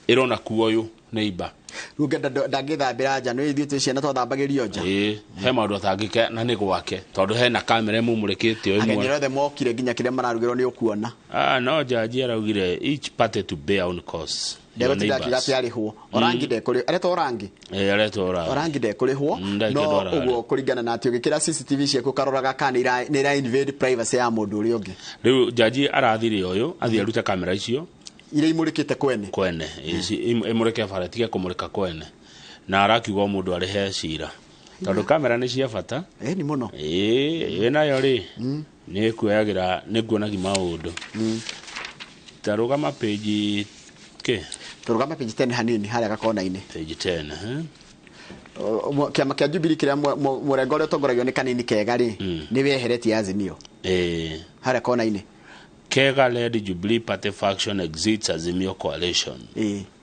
ĩrona kuoyũ neighbor. Rĩu ngenda ndangĩthambĩra nja, nĩ ithuĩ twĩ ciana twathambagĩrio nja. Ĩ he maũndũ atangĩke na nĩ gwake tondũ hena kamera ĩmũmũrĩkĩte Ageni ĩmwe. arĩa othe mokire nginya kĩrĩa mararugĩrwo nĩ ũkuona. Ah, no jaji araugire each party to bear own costs. Your Ndegũtinda akiuga neighbors. atĩ arĩhwo. Orangi ndekũrĩhwo, aretwo Orangi. Ĩ aretwo Orangi. Orangi ndekũrĩhwo. Ndagĩka No ndwaraga. ũguo kũringana na atĩ ũgĩkĩra CCTV ciaku ũkaroraga kana nĩ ira invade privacy ya mũndũ ũrĩa ũngĩ. Rĩu jaji arathire ũyũ athiĩ arute kamera icio iria imũrĩkĩte kwene. Kwene imũrĩke bara, tige kũmũrĩka kwene, na arakiuga o mũndũ arĩhe cira tondũ kamera nĩ cia bata. Ĩ nĩ mũno. Ĩ nayo rĩ, nĩ kuoyagĩra, nĩ kuonagi maũndũ. Tarũgama page kĩ? Tũrũgama page 10 hanini harĩa gakona-inĩ. Page 10, eh? Kĩama kĩa Jubilee kĩrĩa mũrengo ũrĩa ũtongoragio nĩ Kanini Kega rĩ, nĩ weheretie Azimio. Harĩa kona-inĩ. Kega led Jubilee Party faction exits Azimio coalition.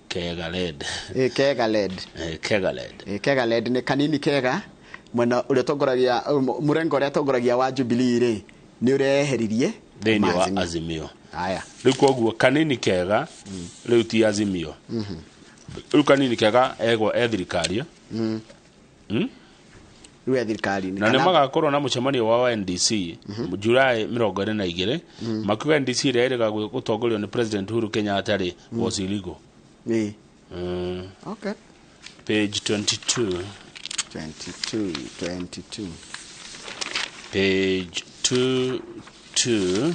Kega led. Kega led. Kega led. Kega led nĩ Kanini Kega mwena ũrĩa ũtongoragia, mũrengo ũrĩa ũtongoragia wa Jubilee rĩ, nĩ ũreheririe thĩinĩ wa Azimio. Haya. Rĩu koguo Kanini Kega rĩu ti Azimio. Rĩu Kanini Kega egwo e thirikari. Rĩu e thirikari-inĩ. Na nĩ magakorwo na mũcemanio wa NDC July 22, makiuga NDC ĩrĩa ĩrĩga gũtongorio nĩ President Uhuru Kenyatta rĩ was illegal. Okay. Page 22. 22, 22. Page 22.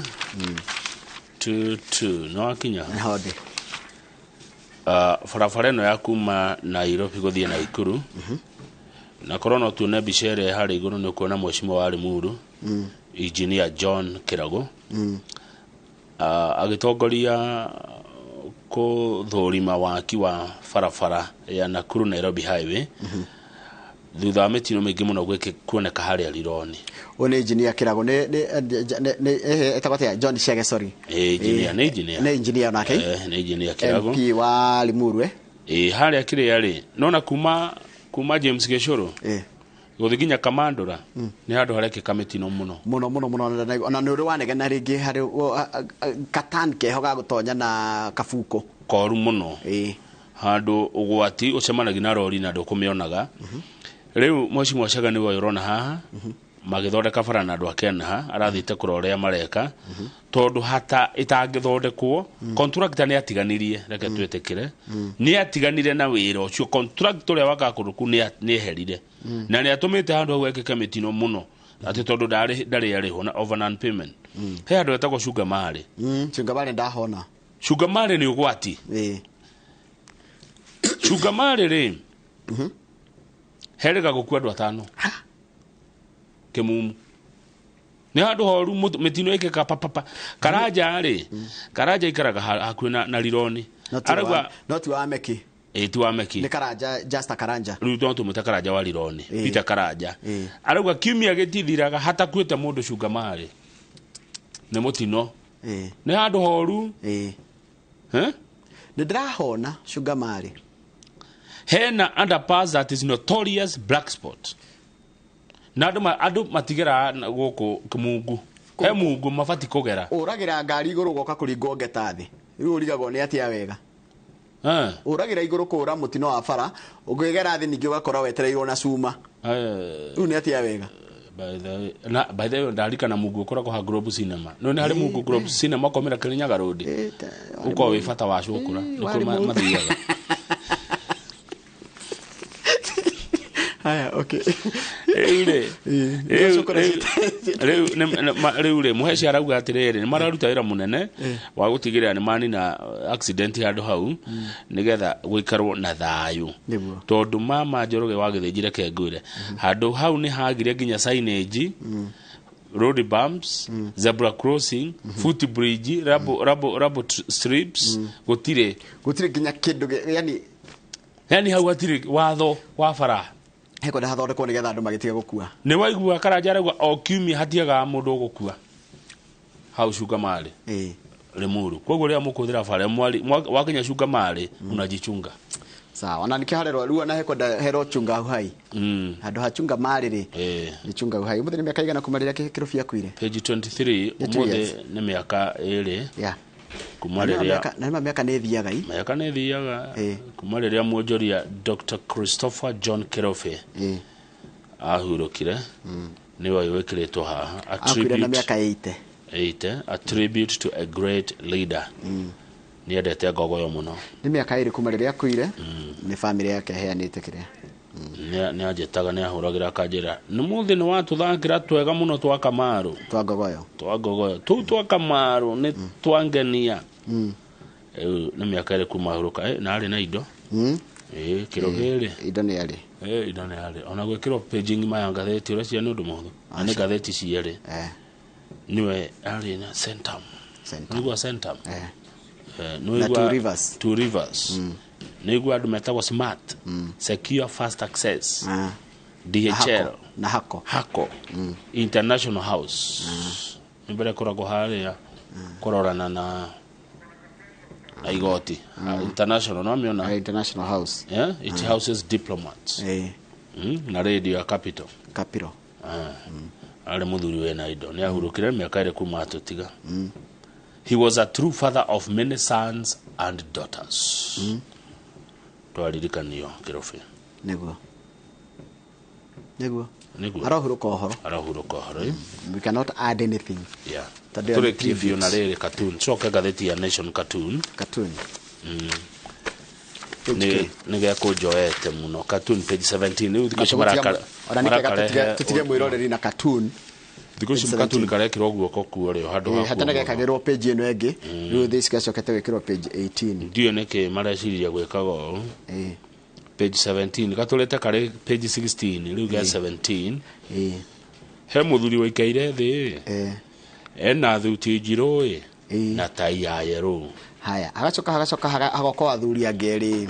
22. No akinya. Hodi. Barabara ĩno ya kuma Nairobi gũthiĩ Naikuru. Na korwo no tuone mbica ĩrĩa harĩa igũrũ nĩ ũkuona mheshimiwa wa Limuru, Engineer John Kirago, agĩtongoria kũthũrima waki wa barabara ya Nakuru Nairobi Highway, thutha wa mĩtino mĩingĩ mũno kuoneka harĩa Rironi. Ũyũ nĩ engineer Kirago, nĩ etagwo atĩa? John Chege, sorry. Engineer, nĩ engineer. Nĩ engineer nake. Nĩ engineer Kirago. MP wa Limuru. Harĩa kĩrĩa rĩ, nona kuma James Gĩcũrũ gũthiĩ nginya Kamandũra, nĩ handũ harekĩka mĩtino mũno. Mũno mũno mũno, ona nĩ ũrĩ wanegena rĩngĩ harĩ katan keho ga gũtonya na kabuko. Koru mũno. Handũ ũgwati ũcemanagia na rori na ndũkũmĩonaga. Rĩu mheshimiwa Chege nĩwe ũrona haha magĩthondeka bara na andũ a Kenha, arathiĩte kũrora ũrĩa mareka, tondũ hata ĩtangĩthondekwo, contractor nĩ atiganirie, reke twĩtĩkĩre, nĩ atiganire na wĩra ũcio, contractor ũrĩa wakaga kũndũ kũu nĩ eherire, na nĩ atũmĩte handũ hau hekĩke mĩtino mũno, atĩ tondũ ndarĩ arĩhwo na over non payment. He handũ hetagwo Cungamari. Cungamari ndahona. Cungamari nĩ ũgwati. Cungamari rĩ, herĩga gũkua andũ atano. Kĩmumu. Nĩ handũ horu mĩtino ĩkĩka papapa. Karanja rĩ, Karanja ikaraga hakuhĩ na Rironi. Arauga no ti wa Meki. Ti wa Meki. Nĩ Karanja, Justa Karanja. Rĩu no tũmwĩte Karanja wa Rironi, Peter Karanja. Arauga kiumia gĩtithiraga hatakuĩte mũndũ Cungamari. Nĩ mũtino. Nĩ handũ horu. Nĩ ndĩrahona Cungamari. Hena underpass that is notorious black spot. Na andũ matigera gũkũ Kĩmungu. He mungu mabati kũgera. Ũragĩra ngari igũrũ ũgoka kũringwo ngeta thĩ. Rĩu ũrigagwo nĩ atĩa wega. Ũragĩra igũrũ kũra mũtino wa bara, ũngĩgera thĩ ningĩ ũgakora wetereirwo na cuma. Rĩu nĩ atĩa wega. By the way, ndarikana mungu ũkoragwo ha Globe Cinema. No nĩ harĩ mungu Globe Cinema ũkomera Kirinyaga Road. Ũkorwo wĩ bata wa cũkũra. Nĩkuo mathiaga. Haya, okay. Rĩu rĩ Mũheci arauga atĩrĩrĩ, nĩ mararuta wĩra mũnene wa gũtigĩrĩra nĩ manina accident handũ hau, nĩgetha gũikarwo na thayũ. Tondũ mama Njoroge wa Gĩthĩnji reke ngwĩre, handũ hau nĩ hagire nginya signage, road bumps, zebra crossing, foot bridge, rubble strips, gũtirĩ. Gũtirĩ nginya kĩndũ, yani hau hatirĩ watho wa bara. Hekwenda hathondekwo nĩgetha andũ magĩtige gũkua. Nĩ waigua Karanja arauga o kiumia hatiagaga mũndũ ũgũkua hau Cungamari. Limuru. Koguo rĩrĩa mũkũhũthĩra bara wakinya Cungamari unajichunga. Sawa, na nikĩo harerwo rĩu ona hekwenda herwo chunga uhai. Handũ ha Cungamari rĩ, nĩ chunga uhai. Ũmũthĩ nĩ mĩaka igana kuma rĩrĩa Kĩrũbi akuire? Page 23, ũmũthĩ nĩ mĩaka 2. Kuma rĩrĩa na nĩ mĩaka nĩ ĩthiaga i. Mĩaka nĩ ĩthiaga. Kuma rĩrĩa mwonjoria Dr. Christopher John Kirobi ahurũkire, nĩwe wĩkĩrĩtwo haha. Akuire na mĩaka 80. 80, a tribute to a great leader. Nĩendete ngogoyo mũno. Nĩ mĩaka 2 kuma rĩrĩa akuire, nĩ family yake ĩheanĩte kĩrĩa. Nĩ anjĩtaga, nĩ ahũragĩra akanjĩra, nĩ mũthĩ nĩ watũthakĩra twega mũno twa Kamaru. Twa ngogoyo. Twa ngogoyo. Tũu twa Kamaru nĩ twangenia. Rĩu nĩ mĩaka 2 kuma ahurũka, na arĩ na indo. Kĩrũbi rĩ. Indo nĩ arĩ. Indo nĩ arĩ. Ona gwĩkĩrwo page ng'ima ya ngathĩti ũreciria nĩ ũndũ mũhũthũ. Na nĩ ngathĩti cierĩ. Nĩwe arĩ na Centum. Nĩguo Centum. Na Two Rivers. Two Rivers. Nĩigua andũ metagwo Smart, Secure Fast Access, DHL na Hako. Hako International House nĩ mbere ĩkoragwo harĩa kũrorana na igoti. International no mĩona. International House. Yeah, it houses diplomats. Na radio ya Capital. Capital. Arĩ mũthuri wĩna indo nĩ ahurũkire mĩaka ĩrĩ kuma atũtiga. He was a true father of many sons and daughters. Twaririkanio kĩrobi. Nĩguo. Nĩguo. Nĩguo. Arahurũka ũhoro. Arahurũka ũhoro. We cannot add anything. Yeah. Tondũ ĩyo nĩ Tũrĩkie biũ na tribute. rĩrĩ cartoon. Coke ngathĩti ya Nation cartoon. Cartoon. Nĩ gekũnjoete mũno. Cartoon page 17. Rĩu thikũ ici Ona nĩkega tũtige mwĩroreri na cartoon. Thikũ ici cartoon karekĩrwo guoko kuo rĩo handũ ha Hatene kuo. gekagĩrwo page ĩno ĩngĩ. Rĩu thĩ cigacokete gwĩkĩrwo page 18. Ndiũĩ nĩkĩ mareciria gwĩkaga ũũ. Page 17 gatũrĩte karĩ page 16 rĩu ge 17. He mũthuri waikaire thĩ ena thuti njirũ ĩ na tai ya yerũ. Haya, hagacoka hagoka athuri angĩ erĩ.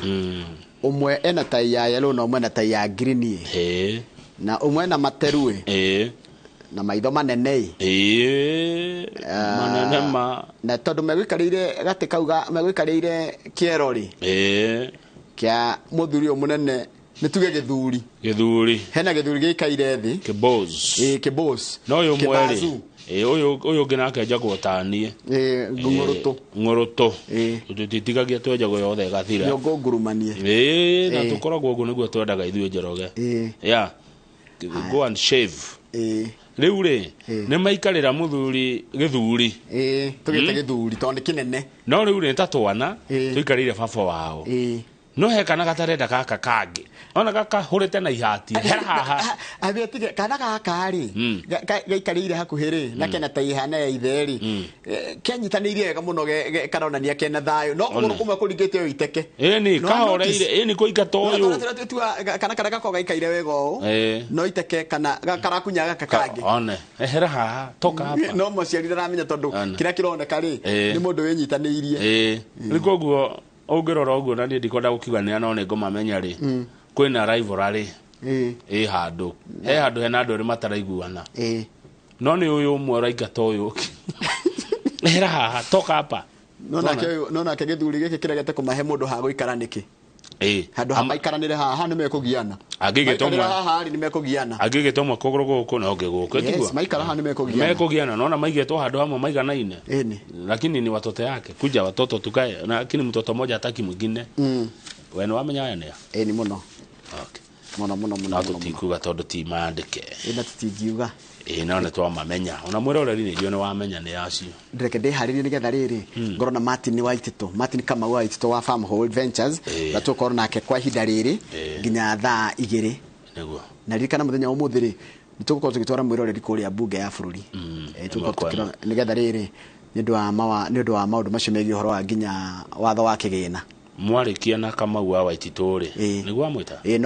Ũmwe ena tai ya yellow na ũmwe ena tai ya green ĩ. Na ũmwe ena materu ĩ. Na maitho manene ĩ. Manene ma. Na tondũ megũikarĩire gatĩ kau megũikarĩire kĩero rĩ. Kĩa mũthuri ũyũ mũnene nĩ tuge gĩthuri. Gĩthuri. Hena gĩthuri gĩikaire thĩ. Kĩbos. Kĩbos. No ũyũ ũmwe rĩ. Ũyũ ũngĩ nake enjagwo ta niĩ. Ng'ũrũtũ. Ng'ũrũtũ. Tũtitigagia twenjagwo yothe ĩgathira. Nyũngũ ngurumanie. Na tũkoragwo ũguo nĩguo twendaga ithuĩ Njoroge. Yeah. Go and shave. Rĩu rĩ nĩ maikarĩra mũthuri gĩthuri. Tũgĩte gĩthuri tondũ nĩ kĩnene. No rĩu rĩ ta twana tũikarĩire baba wao. No he kana gatarenda gaka kangĩ. Ona gaka hũrĩte na ihati. Hera haha. Abetige kana gaka rĩ gaikarĩire hakuhĩ rĩ na kena tai ihana ya ithe rĩ kenyitanĩirie wega mũno karonania kena thayũ no kũgũrũ kũmwe kũringĩte ũyũ iteke. Ĩni kahoreire ĩni kũingata ũyũ. Kana karĩa gakoragwo gaikaire wega ũũ no iteke kana karakunya gaka kangĩ. One ehera haha toka hapa. No mũciari ndaramenya tondũ kĩrĩa kĩroneka rĩ nĩ mũndũ wĩnyitanĩirie. Rĩu koguo ũngĩrora ũguo na niĩ ndikwenda gũkiuga no nĩ ngũmamenya rĩ kwĩna rivalry ĩ handũ he handũ hena andũ erĩ mataraiguana no nĩ ũyũ ũmwe ũraingata ũyũ ũngĩ. Hera haha toka hapa. No nake gĩthuri gĩkĩ kĩregete kũmahe mũndũ ha gũikara nĩkĩ? Handũ ha maikaranĩre haha nĩ mekũgiana. Angĩgĩtwo haha rĩ nĩ mekũgiana. Angĩgĩtwo mwe kũgũrũ gũkũ na ũngĩ gũkũ tiguo. Yes, maikara haha nĩ mekũgiana. Mekũgiana naona maigĩtwo handũ hamwe maiganaine. Lakini ni watoto yake kuja watoto tukae lakini mtoto mmoja hataki mwingine. We nĩ wamenya aya nĩa? Ni mũno. Okay. Mũno mũno mũno. No tũtikuga tondũ ti maandĩke. Na tũtingiuga. No nĩ twamamenya. Ona mwĩroreri nĩ nĩ wamenya nĩ acio. Ndĩreke ndĩharĩrie nĩgetha rĩrĩ ngorwo na Martin Waitito, Martin Kamau Waitito wa Farmhold Ventures na tũkorwo nake kwa ihinda rĩrĩ nginya thaa 2. Nĩguo. Na ririkana mũthenya wa ũmũthĩ rĩ nĩ tũgũkorwo tũgĩtwara mwĩroreri kũrĩa bunge ya bũrũri. Tũgũkorwo nĩgetha rĩrĩ nĩ ũndũ wa maũndũ macio megiĩ ũhoro wa nginya watho wa kĩgĩna. Mwarĩkia na Kamau wa Waitito rĩ nĩguo amwĩta?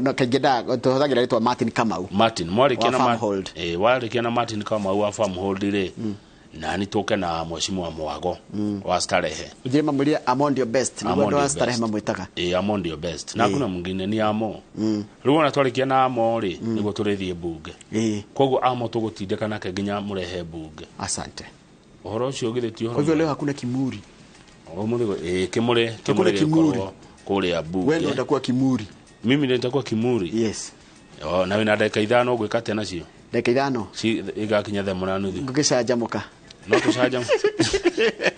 No kaingĩ tũhũthagĩra rĩtwa Martin Kamau. Martin mwarĩkia na Farmhold. Warĩkia na Martin Kamau wa Farmhold rĩ nani tũke na mheshimiwa Mwago wa Starehe. Ujire mamwĩrie Amon your best nĩguo andũ a Starehe mamwĩtaga. Amon your best. Na kuna mwingine ni Amo. Rĩu ona twarĩkia na Amo rĩ nĩguo tũrĩthiĩ bunge. Koguo Amo tũgũtindĩka nake nginya mũrehe bunge. Asante. Ũhoro ũcio githĩ ti ũhoro. Kwa hivyo leo hakuna kimuri. Ũmũthĩ kimuri gĩkorwo kũrĩa bunge. Wewe utakuwa kimuri. Mimi nitakuwa kimuri. Yes. Na wĩna ndagĩka 5 ũgwĩka atĩa nacio? Ndagĩka 5? Ci igakinya thaa 8:30. Ngũgĩcanjamũka. No tũcanjamũke.